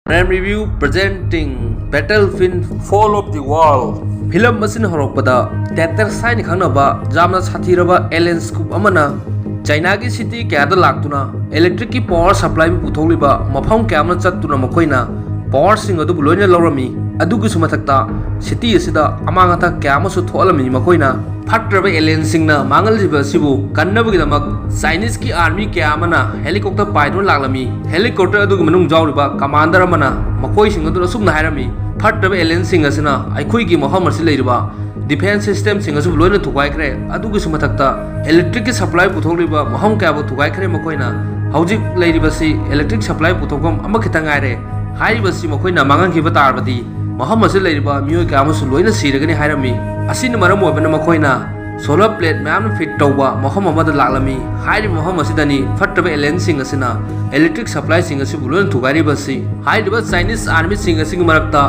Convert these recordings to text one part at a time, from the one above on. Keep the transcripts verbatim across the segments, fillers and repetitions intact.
Prime Review presenting Battlefield Fall of the World. Film ꯑꯁꯤꯅ ꯍꯧꯔꯛꯄꯗ Tethys ꯍꯥꯏꯅ ꯈꯪꯅꯕ ꯌꯥꯝꯅ ꯁꯥꯊꯤꯔꯕ alien group ꯑꯃꯅ ꯆꯥꯏꯅꯥꯒꯤ city ꯀꯌꯥꯗ ꯂꯥꯛꯇꯨꯅ electric ꯀꯤ power supply ꯄꯨꯊꯣꯛꯂꯤꯕ ꯃꯐꯝ ꯀꯌꯥ ꯑꯃ ꯆꯠꯇꯨꯅ ꯃꯈꯣꯏꯅ power ꯁꯤꯡ ꯑꯗꯨꯕꯨ ꯂꯣꯏꯅ ꯂꯧꯔꯝꯃꯤ꯫ ꯑꯗꯨꯒꯤꯁꯨ ꯃꯊꯛꯇ city ꯑꯁꯤꯗ ꯑꯃꯥꯡ ꯑꯇꯥ ꯀꯌꯥ ꯑꯃꯁꯨ ꯊꯣꯛꯍꯜꯂꯝꯃꯤ꯫ ꯃꯈꯣꯏꯅ ꯐꯠꯇ꯭ꯔꯕ alien ꯁꯤꯡꯅ ꯃꯥꯡꯍꯜꯂꯤꯕ ꯑꯁꯤꯕꯨ ꯀꯟꯅꯕꯒꯤꯗꯃꯛ Chinese ꯀꯤ army ꯀꯌꯥ ꯑꯃꯅ helicopter ꯄꯥꯏꯗꯨꯅ ꯂꯥꯛꯂꯝꯃꯤ꯫ Helicopter ꯑꯗꯨꯒꯤ ꯃꯅꯨꯡ ꯌꯥꯎꯔꯤꯕ commander ꯑꯃꯅ ꯃꯈꯣꯏꯁꯤꯡ ꯑꯗꯨꯗ ꯑꯁꯨꯝꯅ ꯍꯥꯏꯔꯝꯃꯤ, "ꯐꯠꯇ꯭ꯔꯕ alien ꯁꯤꯡ ꯑꯁꯤꯅ ꯑꯩꯈꯣꯏꯒꯤ ꯃꯐꯝ ꯑꯁꯤ ꯂꯩꯔꯤꯕ defence system ꯁꯤꯡ ꯑꯁꯤꯕꯨ ꯂꯣꯏꯅ ꯊꯨꯒꯥꯏꯈ꯭ꯔꯦ꯫ ꯑꯗꯨꯒꯤꯁꯨ ꯃꯊꯛꯇ electric ꯀꯤ supply ꯄꯨꯊꯣꯛꯂꯤꯕ ꯃꯐꯝ ꯀꯌꯥꯕꯨ ꯊꯨꯒꯥꯏꯈ꯭ꯔꯦ꯫ ꯃꯈꯣꯏꯅ ꯍꯧꯖꯤꯛ ꯂꯩꯔꯤꯕꯁꯤ electric supply ꯄꯨꯊꯣꯛꯐꯝ ꯑꯃꯈꯛꯇ ꯉꯥꯏꯔꯦ꯫ ꯍꯥꯏꯔꯤꯕꯁꯤ ꯃꯈꯣꯏꯅ ꯃꯥꯡꯍꯟꯈꯤꯕ ꯇꯥꯔꯕꯗꯤ ꯃꯐꯝ ꯑꯁꯤꯗ ꯂꯩꯔꯤꯕ ꯃꯤꯑꯣꯏ ꯀꯌꯥ ꯑꯃꯁꯨ ꯂꯣꯏꯅ ꯁꯤꯔꯒꯅꯤ" ꯍꯥꯏꯔꯝꯃꯤ꯫ ꯑꯁꯤꯅ ꯃꯔꯝ ꯑꯣꯏꯕꯅ ꯃꯈꯣꯏꯅ solar plate ꯃꯌꯥꯝꯅ fit ꯇꯧꯕ ꯃꯐꯝ ꯑꯃꯗ ꯂꯥꯛꯂꯝꯃꯤ꯫ ꯍꯥꯏꯔꯤꯕ ꯃꯐꯝ ꯑꯁꯤꯗꯅꯤ ꯐꯠꯇ꯭ꯔꯕ alien ꯁꯤꯡ ꯑꯁꯤꯅ electric supply ꯁꯤꯡ ꯑꯁꯤꯕꯨ ꯂꯣꯏꯅ ꯊꯨꯒꯥꯏꯔꯤꯕꯁꯤ꯫ ꯍꯥꯏꯔꯤꯕ Chinese army ꯁꯤꯡ ꯑꯁꯤꯒꯤ ꯃꯔꯛꯇ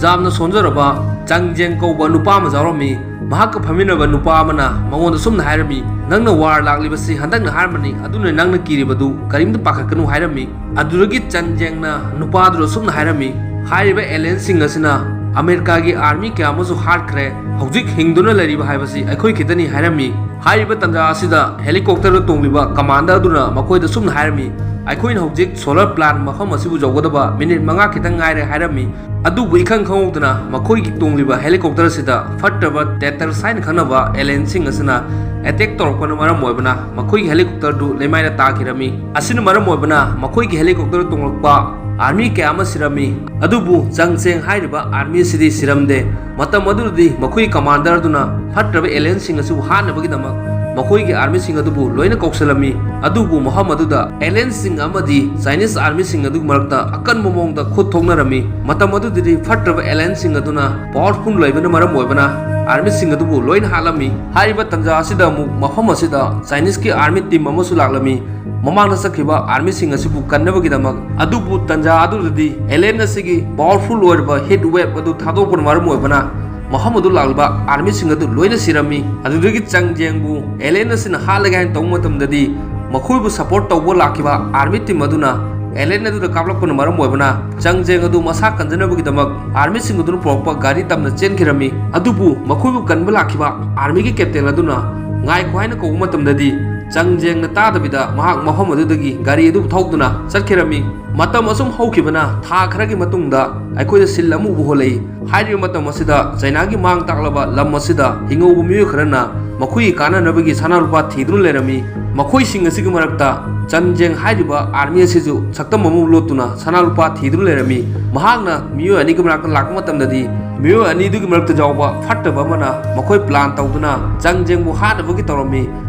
ꯌꯥꯝꯅ ꯁꯣꯟꯖꯔꯕ ꯆꯪ ꯖꯦꯡ ꯀꯧꯕ ꯅꯨꯄꯥ ꯑꯃ ꯌꯥꯎꯔꯝꯃꯤ꯫ ꯃꯍꯥꯛꯀ ꯐꯝꯃꯤꯟꯅꯕ ꯅꯨꯄꯥ ꯑꯃꯅ ꯃꯉꯣꯟꯗ ꯁꯨꯝꯅ ꯍꯥꯏꯔꯝꯃꯤ, "ꯅꯪꯅ war ꯂꯥꯛꯂꯤꯕꯁꯤ ꯍꯟꯗꯛꯅ ꯑꯍꯥꯟꯕꯅꯤ, ꯑꯗꯨꯅ ꯅꯪꯅ ꯀꯤꯔꯤꯕꯗꯨ ꯀꯔꯤꯝꯇ ꯄꯥꯈꯠꯀꯅꯨ" ꯍꯥꯏꯔꯝꯃꯤ꯫ ꯑꯗꯨꯗꯒꯤ ꯆꯟ ꯖꯦꯡꯅ ꯅꯨꯄꯥꯗꯨꯗ ꯁꯨꯝꯅ ꯍꯥꯏꯔꯝꯃꯤ, "ꯍꯥꯏꯔꯤꯕ alien ꯁꯤꯡ ꯑꯁꯤꯅ ꯑꯃꯦꯔꯤꯀꯥꯒꯤ army ꯀꯌꯥ ꯑꯃꯁꯨ ꯍꯥꯠꯈ꯭ꯔꯦ꯫ ꯍꯧꯖꯤꯛ ꯍꯤꯡꯗꯨꯅ ꯂꯩꯔꯤꯕ ꯍꯥꯏꯕꯁꯤ ꯑꯩꯈꯣꯏ ꯈꯛꯇꯅꯤ" ꯍꯥꯏꯔꯝꯃꯤ꯫ ꯍꯥꯏꯔꯤꯕ ꯇꯥꯟꯖꯥ ꯑꯁꯤꯗ helicopter ꯗ ꯇꯣꯡꯂꯤꯕ commander ꯑꯗꯨꯅ ꯃꯈꯣꯏꯗ ꯁꯨꯝꯅ ꯍꯥꯏꯔꯝꯃꯤ, "ꯑꯩꯈꯣꯏꯅ ꯍꯧꯖꯤꯛ solar plant ꯃꯐꯝ ꯑꯁꯤꯕꯨ ꯌꯧꯒꯗꯕ minute ꯃꯉꯥ ꯈꯤꯇꯪ ꯉꯥꯏꯔꯦ" ꯍꯥꯏꯔꯝꯃꯤ꯫ ꯑꯗꯨꯕꯨ ꯏꯈꯪ ꯈꯪꯍꯧꯗꯅ ꯃꯈꯣꯏꯒꯤ ꯇꯣꯡꯂꯤꯕ helicopter ꯑꯁꯤꯗ ꯐꯠꯇ꯭ꯔꯕ Tethys ꯍꯥꯏꯅ ꯈꯪꯅꯕ alien ꯁꯤꯡ ꯑꯁꯤꯅ attack ꯇꯧꯔꯛꯄꯅ ꯃꯔꯝ ꯑꯣꯏꯕꯅ ꯃꯈꯣꯏꯒꯤ helicopter ꯗꯨ ꯂꯩꯃꯥꯏꯗ ꯇꯥꯈꯤꯔꯝꯃꯤ꯫ ꯑꯁꯤꯅ ꯃꯔꯝ ꯑꯣꯏꯕꯅ ꯃꯈꯣꯏꯒꯤ helicopter ꯇꯣꯡꯂꯛꯄ army ꯀꯌꯥ ꯑꯃ ꯁꯤꯔꯝꯃꯤ꯫ ꯑꯗꯨꯕꯨ ꯆꯪ ꯆꯦꯡ ꯍꯥꯏꯔꯤꯕ army ꯑꯁꯤꯗꯤ ꯁꯤꯔꯝꯗꯦ꯫ ꯃꯇꯝ ꯑꯗꯨꯗꯗꯤ ꯃꯈꯣꯏꯒꯤ commander ꯑꯗꯨꯅ ꯐꯠꯇ꯭ꯔꯕ alien ꯁꯤꯡ ꯑꯁꯤꯕꯨ ꯍꯥꯠꯅꯕꯒꯤꯗꯃꯛ ꯃꯈꯣꯏꯒꯤ army ꯁꯤꯡ ꯑꯗꯨꯕꯨ ꯂꯣꯏꯅ ꯀꯧꯁꯜꯂꯝꯃꯤ꯫ ꯑꯗꯨꯕꯨ ꯃꯐꯝ ꯑꯗꯨꯗ alien ꯁꯤꯡ ꯑꯃꯗꯤ Chinese army ꯁꯤꯡ ꯑꯗꯨꯒꯤ ꯃꯔꯛꯇ ꯑꯀꯟꯕ ꯃꯑꯣꯡꯗ ꯈꯨꯠ ꯊꯣꯛꯅꯔꯝꯃꯤ꯫ ꯃꯇꯝ ꯑꯗꯨꯗꯗꯤ ꯐꯠꯇ꯭ꯔꯕ alien ꯁꯤꯡ ꯑꯗꯨꯅ powerful ꯂꯩꯕꯅ ꯃꯔꯝ ꯑꯣꯏꯕꯅ army ꯁꯤꯡ ꯑꯗꯨꯕꯨ ꯂꯣꯏꯅ ꯍꯥꯠꯂꯝꯃꯤ꯫ ꯍꯥꯏꯔꯤꯕ ꯇꯥꯟꯖꯥ ꯑꯁꯤꯗ ꯑꯃꯨꯛ ꯃꯐꯝ ꯑꯁꯤꯗ Chinese ꯀꯤ army team ꯑꯃꯁꯨ ꯂꯥꯛꯂꯝꯃꯤ꯫ ꯃꯃꯥꯡꯗ ꯆꯠꯈꯤꯕ army ꯁꯤꯡ ꯑꯁꯤꯕꯨ ꯀꯟꯅꯕꯒꯤꯗꯃꯛ꯫ ꯑꯗꯨꯕꯨ ꯇꯥꯟꯖꯥ ꯑꯗꯨꯗꯗꯤ alien ꯑꯁꯤꯒꯤ powerful ꯑꯣꯏꯔꯕ heat wave ꯑꯗꯨ ꯊꯥꯗꯣꯛꯄꯅ ꯃꯔꯝ ꯑꯣꯏꯕꯅ ꯃꯐꯝ ꯑꯗꯨ ꯂꯥꯛꯂꯤꯕ army ꯁꯤꯡ ꯑꯗꯨ ꯂꯣꯏꯅ ꯁꯤꯔꯝꯃꯤ꯫ ꯑꯗꯨꯗꯒꯤ ꯆꯪ ꯖꯦꯡꯕꯨ alien ꯑꯁꯤꯅ ꯍꯥꯠꯂꯒꯦ ꯍꯥꯏꯅ ꯇꯧꯕ ꯃꯇꯝꯗꯗꯤ ꯃꯈꯣꯏꯕꯨ support ꯇꯧꯕ ꯂꯥꯛꯈꯤꯕ army team ꯑꯗꯨꯅ ꯑꯦꯂꯦꯟ ꯑꯗꯨꯗ ꯀꯥꯞꯂꯛꯄꯅ ꯃꯔꯝ ꯑꯣꯏꯕꯅ ꯆꯪ ꯖꯦꯡ ꯑꯗꯨ ꯃꯁꯥ ꯀꯟꯖꯅꯕꯒꯤꯗꯃꯛ ꯑꯥꯔꯃꯤꯁꯤꯡ ꯑꯗꯨꯅ ꯄꯨꯔꯛꯄ ꯒꯥꯔꯤ ꯇꯝꯅ ꯆꯦꯟꯈꯤꯔꯝꯃꯤ꯫ ꯑꯗꯨꯕꯨ ꯃꯈꯣꯏꯕꯨ ꯀꯟꯕ ꯂꯥꯛꯈꯤꯕ ꯑꯥꯔꯃꯤꯒꯤ ꯀꯦꯞꯇꯦꯟ ꯑꯗꯨꯅ ꯉꯥꯏꯈꯣ ꯍꯥꯏꯅ ꯀꯧꯕ ꯃꯇꯝꯗꯗꯤ ꯆꯪ ꯖꯦꯡꯅ ꯇꯥꯗꯕꯤꯗ ꯃꯍꯥꯛ ꯃꯐꯝ ꯑꯗꯨꯗꯒꯤ ꯒꯥꯔꯤ ꯑꯗꯨꯕꯨ ꯊꯧꯗꯨꯅ ꯆꯠꯈꯤꯔꯝꯃꯤ꯫ ꯃꯇꯝ ꯑꯁꯨꯝ ꯍꯧꯈꯤꯕꯅ ꯊꯥ ꯈꯔꯒꯤ ꯃꯇꯨꯡꯗ ꯑꯩꯈꯣꯏꯗ ꯁꯤꯟ ꯑꯃ ꯎꯕ ꯍꯣꯜꯂꯛꯏ꯫ ꯍꯥꯏꯔꯤꯕ ꯃꯇꯝ ꯑꯁꯤꯗ ꯆꯩꯅꯥꯒꯤ ꯃꯥꯡ ꯇꯥꯛꯂꯕ ꯂꯝ ꯑꯁꯤꯗ ꯍꯤꯡꯍꯧꯕ ꯃꯤꯑꯣꯏ ꯈꯔꯅ ꯃꯈꯣꯏꯒꯤ ꯀꯥꯟꯅꯅꯕꯒꯤ ꯁꯅꯥ ꯂꯨꯄꯥ ꯊꯤꯗꯨꯅ ꯂꯩꯔꯝꯃꯤ꯫ ꯃꯈꯣꯏꯁꯤꯡ ꯑꯁꯤꯒꯤ ꯃꯔꯛꯇ ꯆꯟ ꯖꯦꯡ ꯍꯥꯏꯔꯤꯕ ꯑꯥꯔꯃꯤ ꯑꯁꯤꯁꯨ ꯁꯛꯇꯝ ꯑꯃ ꯂꯣꯠꯇꯨꯅ ꯁꯅꯥ ꯂꯨꯄꯥ ꯊꯤꯗꯨꯅ ꯂꯩꯔꯝꯃꯤ꯫ ꯃꯍꯥꯛꯅ ꯃꯤꯑꯣꯏ ꯑꯅꯤꯒꯤ ꯃꯅꯥꯛꯇ ꯂꯥꯛꯄ ꯃꯇꯝꯗꯗꯤ ꯃꯤꯑꯣꯏ ꯑꯅꯤꯗꯨꯒꯤ ꯃꯔꯛꯇ ꯌꯥꯎꯕ ꯐꯠꯇꯕ ꯑꯃꯅ ꯃꯈꯣꯏ ꯄ꯭ꯂꯥꯟ ꯇꯧꯗꯨꯅ ꯆꯪ ꯖꯦꯡꯕꯨ ꯍꯥꯠꯅꯕꯒꯤ ꯇꯧꯔꯝꯃꯤ꯫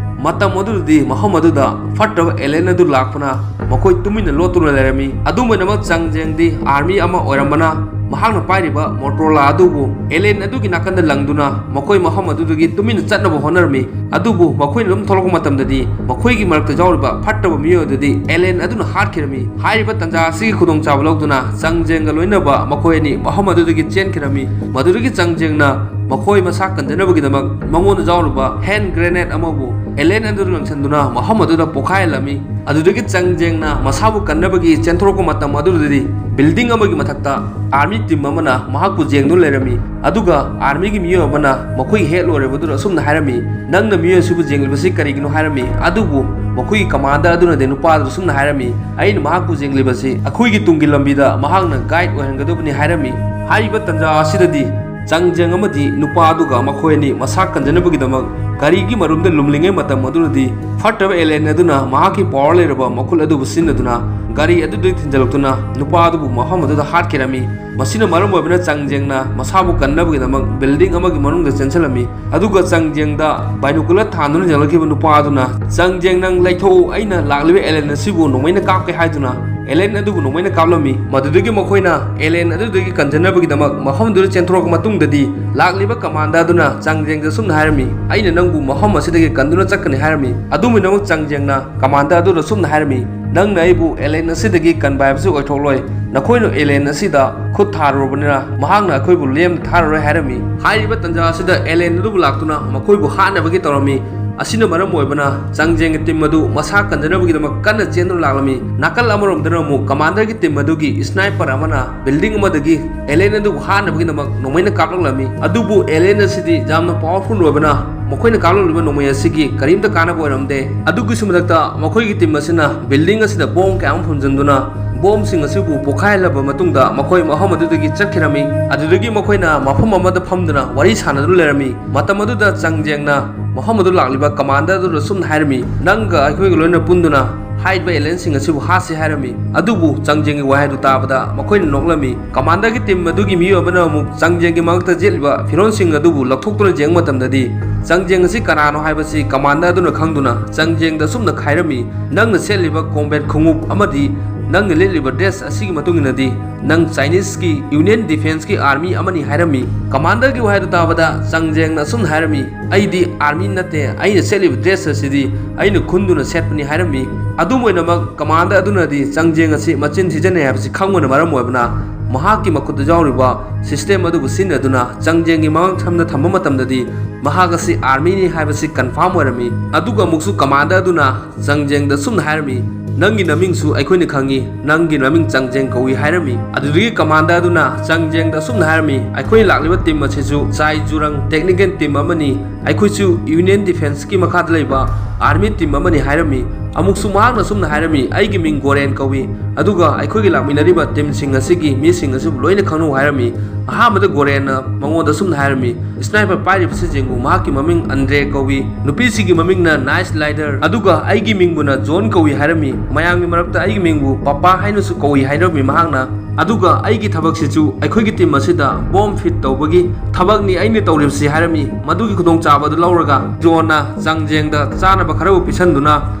ꯃꯇꯝ ꯑꯗꯨꯗꯗꯤ ꯃꯐꯝ ꯑꯗꯨꯗ ꯐꯠꯇꯕ ꯑꯦꯂꯦꯟ ꯑꯗꯨ ꯂꯥꯛꯄꯅ ꯃꯈꯣꯏ ꯇꯨꯃꯤꯟꯅ ꯂꯣꯠꯇꯨꯅ ꯂꯩꯔꯝꯃꯤ꯫ ꯑꯗꯨꯝ ꯑꯣꯏꯅꯃꯛ ꯆꯪ ꯖꯦꯡꯗꯤ ꯑꯥꯔꯃꯤ ꯑꯃ ꯑꯣꯏꯔꯝꯕꯅ ꯃꯍꯥꯛꯅ ꯄꯥꯏꯔꯤꯕ ꯃꯣꯇꯣꯔꯣꯂꯥ ꯑꯗꯨꯕꯨ ꯑꯦꯂꯦꯟ ꯑꯗꯨꯒꯤ ꯅꯥꯀꯟꯗ ꯂꯪꯗꯨꯅ ꯃꯈꯣꯏ ꯃꯐꯝ ꯑꯗꯨꯗꯒꯤ ꯇꯨꯃꯤꯟꯅ ꯆꯠꯅꯕ ꯍꯣꯠꯅꯔꯝꯃꯤ꯫ ꯑꯗꯨꯕꯨ ꯃꯈꯣꯏꯅ ꯑꯗꯨꯝ ꯊꯣꯛꯂꯛꯄ ꯃꯇꯝꯗꯗꯤ ꯃꯈꯣꯏꯒꯤ ꯃꯔꯛꯇ ꯌꯥꯎꯔꯤꯕ ꯐꯠꯇꯕ ꯃꯤꯑꯣꯏ ꯑꯗꯨꯗꯤ ꯑꯦꯂꯦꯟ ꯑꯗꯨꯅ ꯍꯥꯠꯈꯤꯔꯝꯃꯤ꯫ ꯍꯥꯏꯔꯤꯕ ꯇꯥꯟꯖꯥ ꯑꯁꯤꯒꯤ ꯈꯨꯗꯣꯡꯆꯥꯕ ꯂꯧꯗꯨꯅ ꯆꯪ ꯖꯦꯡꯒ ꯂꯣꯏꯅꯕ ꯃꯈꯣꯏ ꯑꯅꯤ ꯃꯐꯝ ꯑꯗꯨꯗꯒꯤ ꯆꯦꯟꯈꯤꯔꯝꯃꯤ꯫ ꯃꯗꯨꯗꯒꯤ ꯆꯪ ꯖꯦꯡꯅ ꯃꯈꯣꯏ ꯃꯁꯥ ꯀꯟꯖꯅꯕꯒꯤꯗꯃꯛ ꯃꯉꯣꯟꯗ ꯌꯥꯎꯔꯤꯕ ꯍꯦꯟ ꯒ꯭ꯔꯦꯅꯦꯗ ꯑꯃꯕꯨ ꯑꯦꯂꯦꯟ ꯑꯗꯨꯗ ꯂꯪꯁꯤꯟꯗꯨꯅ ꯃꯐꯝ ꯑꯗꯨꯗ ꯄꯣꯈꯥꯏꯍꯜꯂꯝꯃꯤ꯫ ꯑꯗꯨꯗꯒꯤ ꯆꯪ ꯖꯦꯡꯅ ꯃꯁꯥꯕꯨ ꯀꯟꯅꯕꯒꯤ ꯆꯦꯟꯊꯣꯔꯛꯄ ꯃꯇꯝ ꯑꯗꯨꯗꯗꯤ ꯕꯤꯜꯗꯤꯡ ꯑꯃꯒꯤ ꯃꯊꯛꯇ ꯑꯥꯔꯃꯤ ꯇꯤꯝ ꯑꯃꯅ ꯃꯍꯥꯛꯄꯨ ꯌꯦꯡꯗꯨꯅ ꯂꯩꯔꯝꯃꯤ꯫ ꯑꯗꯨꯒ ꯑꯥꯔꯃꯤꯒꯤ ꯃꯤꯑꯣꯏ ꯑꯃꯅ ꯃꯈꯣꯏꯒꯤ ꯍꯦꯠ ꯂꯣꯏꯔꯕꯗꯨꯗ ꯑꯁꯨꯝꯅ ꯍꯥꯏꯔꯝꯃꯤ, "ꯅꯪꯅ ꯃꯤꯑꯣꯏ ꯑꯁꯤꯕꯨ ꯌꯦꯡꯂꯤꯕꯁꯤ ꯀꯔꯤꯒꯤꯅꯣ?" ꯍꯥꯏꯔꯝꯃꯤ꯫ ꯑꯗꯨꯕꯨ ꯃꯈꯣꯏꯒꯤ ꯀꯃꯥꯟꯗꯔ ꯑꯗꯨꯅꯗꯤ ꯅꯨꯄꯥ ꯑꯗꯨꯗ ꯑꯁꯨꯝꯅ ꯍꯥꯏꯔꯝꯃꯤ, "ꯑꯩꯅ ꯃꯍꯥꯛꯄꯨ ꯌꯦꯡꯂꯤꯕꯁꯤ ꯑꯩꯈꯣꯏꯒꯤ ꯇꯨꯡꯒꯤ ꯂꯝꯕꯤꯗ ꯃꯍꯥꯛꯅ ꯒꯥꯏꯗ ꯑꯣꯏꯍꯟꯒꯗꯕꯅꯤ" ꯍꯥꯏꯔꯝꯃꯤ꯫ ꯍꯥꯏꯔꯤꯕ ꯇꯥꯟꯖꯥ ꯑꯁꯤꯗꯗꯤ ꯆꯪ ꯖꯦꯡ ꯑꯃꯗꯤ ꯅꯨꯄꯥ ꯑꯗꯨꯒ ꯃꯈꯣꯏ ꯑꯅꯤ ꯃꯁꯥ ꯀꯟꯖꯅꯕꯒꯤꯗꯃꯛ ꯒꯥꯔꯤꯒꯤ ꯃꯔꯨꯝꯗ ꯂꯨꯝꯂꯤꯉꯩ ꯃꯇꯝ ꯑꯗꯨꯗꯗꯤ ꯐꯠꯇꯕ ꯑꯦꯂꯦꯟ ꯑꯗꯨꯅ ꯃꯍꯥꯛꯀꯤ ꯄꯋꯥꯔ ꯂꯩꯔꯕ ꯃꯈꯨꯠ ꯑꯗꯨꯕꯨ ꯁꯤꯖꯤꯟꯅꯗꯨꯅ ꯒꯥꯔꯤ ꯑꯗꯨꯗꯒꯤ ꯊꯤꯟꯖꯤꯜꯂꯛꯇꯨꯅ ꯅꯨꯄꯥ ꯑꯗꯨꯕꯨ ꯃꯐꯝ ꯑꯗꯨꯗ ꯍꯥꯠꯈꯤꯔꯝꯃꯤ꯫ ꯃꯁꯤꯅ ꯃꯔꯝ ꯑꯣꯏꯕꯅ ꯆꯪ ꯖꯦꯡꯅ ꯃꯁꯥꯕꯨ ꯀꯟꯅꯕꯒꯤꯗꯃꯛ ꯕꯤꯜꯗꯤꯡ ꯑꯃꯒꯤ ꯃꯅꯨꯡꯗ ꯆꯦꯟꯁꯤꯜꯂꯝꯃꯤ꯫ ꯑꯗꯨꯒ ꯆꯪ ꯖꯦꯡꯗ ꯕꯥꯏꯅꯣꯀꯨꯂꯔ ꯊꯥꯟꯗꯨꯅ ꯌꯦꯡꯂꯛꯈꯤꯕ ꯅꯨꯄꯥ ꯑꯗꯨꯅ, "ꯆꯪ ꯖꯦꯡ, ꯅꯪ ꯂꯩꯊꯣꯛꯎ, ꯑꯩꯅ ꯂꯥꯛꯂꯤꯕ ꯑꯦꯂꯦꯟ ꯑꯁꯤꯕꯨ ꯅꯣꯡꯃꯩꯅ ꯀꯥꯞꯀꯦ" ꯍꯥꯏꯗꯨꯅ ꯑꯦꯂꯦꯟ ꯑꯗꯨꯕꯨ ꯅꯣꯡꯃꯩꯅ ꯀꯥꯞꯂꯝꯃꯤ꯫ ꯃꯗꯨꯗꯒꯤ ꯃꯈꯣꯏꯅ ꯑꯦꯂꯦꯟ ꯑꯗꯨꯗꯒꯤ ꯀꯟꯖꯅꯕꯒꯤꯗꯃꯛ ꯃꯐꯝꯗꯨꯗ ꯆꯦꯟꯊꯣꯔꯛꯄ ꯃꯇꯨꯡꯗꯗꯤ ꯂꯥꯛꯂꯤꯕ ꯀꯃꯥꯟꯗꯔ ꯑꯗꯨꯅ ꯆꯪ ꯖꯦꯡꯗ ꯑꯁꯨꯝꯅ ꯍꯥꯏꯔꯝꯃꯤ, "ꯑꯩꯅ ꯅꯪꯕꯨ ꯃꯐꯝ ꯑꯁꯤꯗꯒꯤ ꯀꯟꯗꯨꯅ ꯆꯠꯀꯅꯤ" ꯍꯥꯏꯔꯝꯃꯤ꯫ ꯑꯗꯨꯝ ꯑꯣꯏꯅꯃꯛ ꯆꯪ ꯖꯦꯡꯅ ꯀꯃꯥꯟꯗꯔ ꯑꯗꯨꯗ ꯑꯁꯨꯝꯅ ꯍꯥꯏꯔꯝꯃꯤ, "ꯅꯪꯅ ꯑꯩꯕꯨ ꯑꯦꯂꯦꯟ ꯑꯁꯤꯗꯒꯤ ꯀꯟꯕ ꯍꯥꯏꯕꯁꯤ ꯑꯣꯏꯊꯣꯛꯂꯣꯏ꯫ ꯅꯈꯣꯏꯅ ꯑꯦꯂꯦꯟ ꯑꯁꯤꯗ ꯈꯨꯠ ꯊꯥꯔꯨꯔꯕꯅꯤꯅ ꯃꯍꯥꯛꯅ ꯑꯩꯈꯣꯏꯕꯨ ꯂꯦꯝꯅ ꯊꯥꯔꯔꯣꯏ" ꯍꯥꯏꯔꯝꯃꯤ꯫ ꯍꯥꯏꯔꯤꯕ ꯇꯥꯟꯖꯥ ꯑꯁꯤꯗ ꯑꯦꯂꯦꯟ ꯑꯗꯨꯕꯨ ꯂꯥꯛꯇꯨꯅ ꯃꯈꯣꯏꯕꯨ ꯍꯥꯠꯅꯕꯒꯤ ꯇꯧꯔꯝꯃꯤ꯫ ꯑꯁꯤꯅ ꯃꯔꯝ ꯑꯣꯏꯕꯅ ꯆꯥꯡꯖꯦꯡꯒꯤ ꯇꯤꯝ ꯑꯗꯨ ꯃꯁꯥ ꯀꯟꯖꯅꯕꯒꯤꯗꯃꯛ ꯀꯟꯅ ꯆꯦꯟꯗꯨꯅ ꯂꯥꯛꯂꯝꯃꯤ꯫ ꯅꯥꯀꯜ ꯑꯃꯔꯣꯝꯗꯅ ꯑꯃꯨꯛ ꯀꯃꯥꯟꯗꯔꯒꯤ ꯇꯤꯝ ꯑꯗꯨꯒꯤ ꯁ꯭ꯅꯥꯏꯄꯔ ꯑꯃꯅ ꯕꯤꯜꯗꯤꯡ ꯑꯃꯗꯒꯤ ꯑꯦꯂꯦꯟ ꯑꯗꯨꯕꯨ ꯍꯥꯠꯅꯕꯒꯤꯗꯃꯛ ꯅꯣꯡꯃꯩꯅ ꯀꯥꯞꯂꯛꯂꯝꯃꯤ꯫ ꯑꯗꯨꯕꯨ ꯑꯦꯂꯦꯟ ꯑꯁꯤꯗꯤ ꯌꯥꯝꯅ ꯄꯥꯋꯔꯐꯨꯜ ꯑꯣꯏꯕꯅ ꯃꯈꯣꯏꯅ ꯀꯥꯞꯂꯛꯂꯤꯕ ꯅꯣꯡꯃꯩ ꯑꯁꯤꯒꯤ ꯀꯔꯤꯝꯇ ꯀꯥꯟꯅꯕ ꯑꯣꯏꯔꯝꯗꯦ꯫ ꯑꯗꯨꯒꯤꯁꯨ ꯃꯊꯛꯇ ꯃꯈꯣꯏꯒꯤ ꯇꯤꯝ ꯑꯁꯤꯅ ꯕꯤꯜꯗꯤꯡ ꯑꯁꯤꯗ ꯕꯣꯝ ꯀꯌꯥ ꯑꯃ ꯐꯨꯝꯖꯤꯟꯗꯨꯅ ꯕꯣꯝꯁꯤꯡ ꯑꯁꯤꯕꯨ ꯄꯣꯈꯥꯏꯍꯜꯂꯕ ꯃꯇꯨꯡꯗ ꯃꯈꯣꯏ ꯃꯐꯝ ꯑꯗꯨꯗꯒꯤ ꯆꯠꯈꯤꯔꯝꯃꯤ꯫ ꯑꯗꯨꯗꯒꯤ ꯃꯈꯣꯏꯅ ꯃꯐꯝ ꯑꯃꯗ ꯐꯝꯗꯨꯅ ꯋꯥꯔꯤ ꯁꯥꯟꯅꯗꯨꯅ ꯂꯩꯔꯝꯃꯤ꯫ ꯃꯇꯝ ꯑꯗꯨꯗ ꯆꯥꯡꯖꯦꯡꯅ ꯃꯐꯝ ꯑꯗꯨ ꯂꯥꯛꯂꯤꯕ ꯀꯃꯥꯟꯗꯔ ꯑꯗꯨꯗ ꯁꯨꯝꯅ ꯍꯥꯏꯔꯝꯃꯤ, "ꯅꯪꯒ ꯑꯩꯈꯣꯏꯒ ꯂꯣꯏꯅ ꯄꯨꯟꯗꯨꯅ ꯍꯥꯏꯔꯤꯕ ꯑꯦꯂꯦꯟꯁꯤꯡ ꯑꯁꯤꯕꯨ ꯍꯥꯠꯁꯤ" ꯍꯥꯏꯔꯝꯃꯤ꯫ ꯑꯗꯨꯕꯨ ꯆꯥꯡꯖꯦꯡꯒꯤ ꯋꯥꯍꯩ ꯑꯗꯨ ꯇꯥꯕꯗ ꯃꯈꯣꯏꯅ ꯅꯣꯛꯂꯝꯃꯤ꯫ ꯀꯃꯥꯟꯗꯔꯒꯤ ꯇꯤꯝ ꯑꯗꯨꯒꯤ ꯃꯤꯑꯣꯏ ꯑꯃꯅ ꯑꯃꯨꯛ ꯆꯥꯡꯖꯦꯡꯒꯤ ꯃꯉꯛꯇ ꯌꯦꯠꯂꯤꯕ ꯐꯤꯔꯣꯜꯁꯤꯡ ꯑꯗꯨꯕꯨ ꯂꯧꯊꯣꯛꯇꯨꯅ ꯌꯦꯡꯕ ꯃꯇꯝꯗꯗꯤ, ꯆꯥꯡꯖꯦꯡ ꯑꯁꯤ ꯀꯅꯥꯅꯣ ꯍꯥꯏꯕꯁꯤ ꯀꯃꯥꯟꯗꯔ ꯑꯗꯨꯅ ꯈꯪꯗꯨꯅ ꯆꯥꯡꯖꯦꯡꯗ ꯑꯁꯨꯝꯅ ꯍꯥꯏꯔꯝꯃꯤ, "ꯅꯪꯅ ꯁꯦꯠꯂꯤꯕ ꯀꯣꯝꯕꯦꯠ ꯈꯣꯡꯎꯞ ꯑꯃꯗꯤ ꯅꯪꯅ ꯂꯤꯠꯂꯤꯕ ꯗ꯭ꯔꯦꯁ ꯑꯁꯤꯒꯤ ꯃꯇꯨꯡ ꯏꯟꯅꯗꯤ ꯅꯪ ꯆꯥꯏꯅꯤꯁꯀꯤ ꯌꯨꯅꯤꯌꯟ ꯗꯤꯐꯦꯟꯁꯀꯤ ꯑꯥꯔꯃꯤ ꯑꯃꯅꯤ" ꯍꯥꯏꯔꯝꯃꯤ꯫ ꯀꯃꯥꯟꯗꯔꯒꯤ ꯋꯥꯍꯩꯗꯨ ꯇꯥꯕꯗ ꯆꯥꯡꯖꯦꯡꯅ ꯑꯁꯨꯝꯅ ꯍꯥꯏꯔꯝꯃꯤ, "ꯑꯩꯗꯤ ꯑꯥꯔꯃꯤ ꯅꯠꯇꯦ, ꯑꯩꯅ ꯁꯦꯠꯂꯤꯕ ꯗ꯭ꯔꯦꯁ ꯑꯁꯤꯗꯤ ꯑꯩꯅ ꯈꯨꯟꯗꯨꯅ ꯁꯦꯠꯄꯅꯤ" ꯍꯥꯏꯔꯝꯃꯤ꯫ ꯑꯗꯨꯝ ꯑꯣꯏꯅꯃꯛ, ꯀꯃꯥꯟꯗꯔ ꯑꯗꯨꯅꯗꯤ ꯆꯥꯡꯖꯦꯡ ꯑꯁꯤ ꯃꯆꯤꯟ ꯊꯤꯖꯤꯟꯅꯩ ꯍꯥꯏꯕꯁꯤ ꯈꯪꯕꯅ ꯃꯔꯝ ꯑꯣꯏꯕꯅ, ꯃꯍꯥꯛꯀꯤ ꯃꯈꯨꯠꯇ ꯌꯥꯎꯔꯤꯕ ꯁꯤꯁꯇꯦꯝ ꯑꯗꯨꯕꯨ ꯁꯤꯖꯤꯟꯅꯗꯨꯅ ꯆꯥꯡꯖꯦꯡꯒꯤ ꯃꯉꯛꯁꯝꯗ ꯊꯝꯕ ꯃꯇꯝꯗꯗꯤ, ꯃꯍꯥꯛ ꯑꯁꯤ ꯑꯥꯔꯃꯤꯅꯤ ꯍꯥꯏꯕꯁꯤ ꯀꯟꯐꯥꯔꯝ ꯑꯣꯏꯔꯝꯃꯤ꯫ ꯑꯗꯨꯒ ꯑꯃꯨꯛꯁꯨ ꯀꯃꯥꯟꯗꯔ ꯑꯗꯨꯅ ꯆꯥꯡꯖꯦꯡꯗ ꯑꯁꯨꯝꯅ ꯍꯥꯏꯔꯝꯃꯤ, "ꯅꯪꯒꯤ ꯅꯃꯤꯡꯁꯨ ꯑꯩꯈꯣꯏꯅ ꯈꯪꯉꯤ, ꯅꯪꯒꯤ ꯃꯃꯤꯡ ꯆꯥꯡꯖꯦꯡ ꯀꯧꯏ" ꯍꯥꯏꯔꯝꯃꯤ꯫ ꯑꯗꯨꯗꯒꯤ ꯀꯃꯥꯟꯗꯔ ꯑꯗꯨꯅ ꯆꯥꯡꯖꯦꯡꯗ ꯑꯁꯨꯝꯅ ꯍꯥꯏꯔꯝꯃꯤ, "ꯑꯩꯈꯣꯏ ꯂꯥꯛꯂꯤꯕ ꯇꯤꯝ ꯑꯁꯤꯁꯨ ꯆꯥꯏ ꯖꯨꯔꯪ ꯇꯦꯛꯅꯤꯀꯦꯜ ꯇꯤꯝ ꯑꯃꯅꯤ, ꯑꯩꯈꯣꯏꯁꯨ ꯌꯨꯅꯤꯌꯟ ꯗꯤꯐꯦꯟꯁꯀꯤ ꯃꯈꯥꯗ ꯂꯩꯕ ꯑꯥꯔꯃꯤ ꯇꯤꯝ ꯑꯃꯅꯤ" ꯍꯥꯏꯔꯝꯃꯤ꯫ ꯑꯃꯨꯛꯁꯨ ꯃꯍꯥꯛꯅ ꯑꯁꯨꯝꯅ ꯍꯥꯏꯔꯝꯃꯤ, "ꯑꯩꯒꯤ ꯃꯤꯡ ꯒꯣꯔꯦꯟ ꯀꯧꯏ, ꯑꯗꯨꯒ ꯑꯩꯈꯣꯏꯒꯤ ꯂꯥꯛꯃꯤꯟꯅꯔꯤꯕ ꯇꯤꯝꯁꯤꯡ ꯑꯁꯤꯒꯤ ꯃꯤꯁꯤꯡ ꯑꯁꯤꯕꯨ ꯂꯣꯏꯅ ꯈꯪꯅꯧ" ꯍꯥꯏꯔꯝꯃꯤ꯫ ꯑꯍꯥꯟꯕꯗ ꯒꯣꯔꯦꯟꯅ ꯃꯉꯣꯟꯗ ꯑꯁꯨꯝꯅ ꯍꯥꯏꯔꯝꯃꯤ, "ꯁ꯭ꯅꯥꯏꯄꯔ ꯄꯥꯏꯔꯤꯕꯁꯤ ꯌꯦꯡꯉꯨ, ꯃꯍꯥꯛꯀꯤ ꯃꯃꯤꯡ ꯑꯟꯗ꯭ꯔꯦ ꯀꯧꯏ, ꯅꯨꯄꯤꯁꯤꯒꯤ ꯃꯃꯤꯡꯅ ꯅꯥꯏꯁ ꯂꯥꯏꯗꯔ, ꯑꯗꯨꯒ ꯑꯩꯒꯤ ꯃꯤꯡꯕꯨꯅ ꯖꯣꯟ ꯀꯧꯏ" ꯍꯥꯏꯔꯝꯃꯤ꯫ ꯃꯌꯥꯝꯒꯤ ꯃꯔꯛꯇ ꯑꯩꯒꯤ ꯃꯤꯡꯕꯨ ꯄꯄꯥ ꯍꯥꯏꯅꯁꯨ ꯀꯧꯏ ꯍꯥꯏꯔꯝꯃꯤ ꯃꯍꯥꯛꯅ꯫ ꯑꯗꯨꯒ ꯑꯩꯒꯤ ꯊꯕꯛꯁꯤꯁꯨ ꯑꯩꯈꯣꯏꯒꯤ ꯇꯤꯝ ꯑꯁꯤꯗ ꯕꯣꯝ ꯐꯤꯠ ꯇꯧꯕꯒꯤ ꯊꯕꯛꯅꯤ ꯑꯩꯅ ꯇꯧꯔꯤꯕꯁꯤ ꯍꯥꯏꯔꯝꯃꯤ꯫ ꯃꯗꯨꯒꯤ ꯈꯨꯗꯣꯡꯆꯥꯕ ꯑꯗꯨ ꯂꯧꯔꯒ ꯖꯣꯟꯅ ꯆꯥꯡꯖꯦꯡꯗ ꯆꯥꯅꯕ ꯈꯔꯕꯨ ꯄꯤꯁꯟꯗꯨꯅ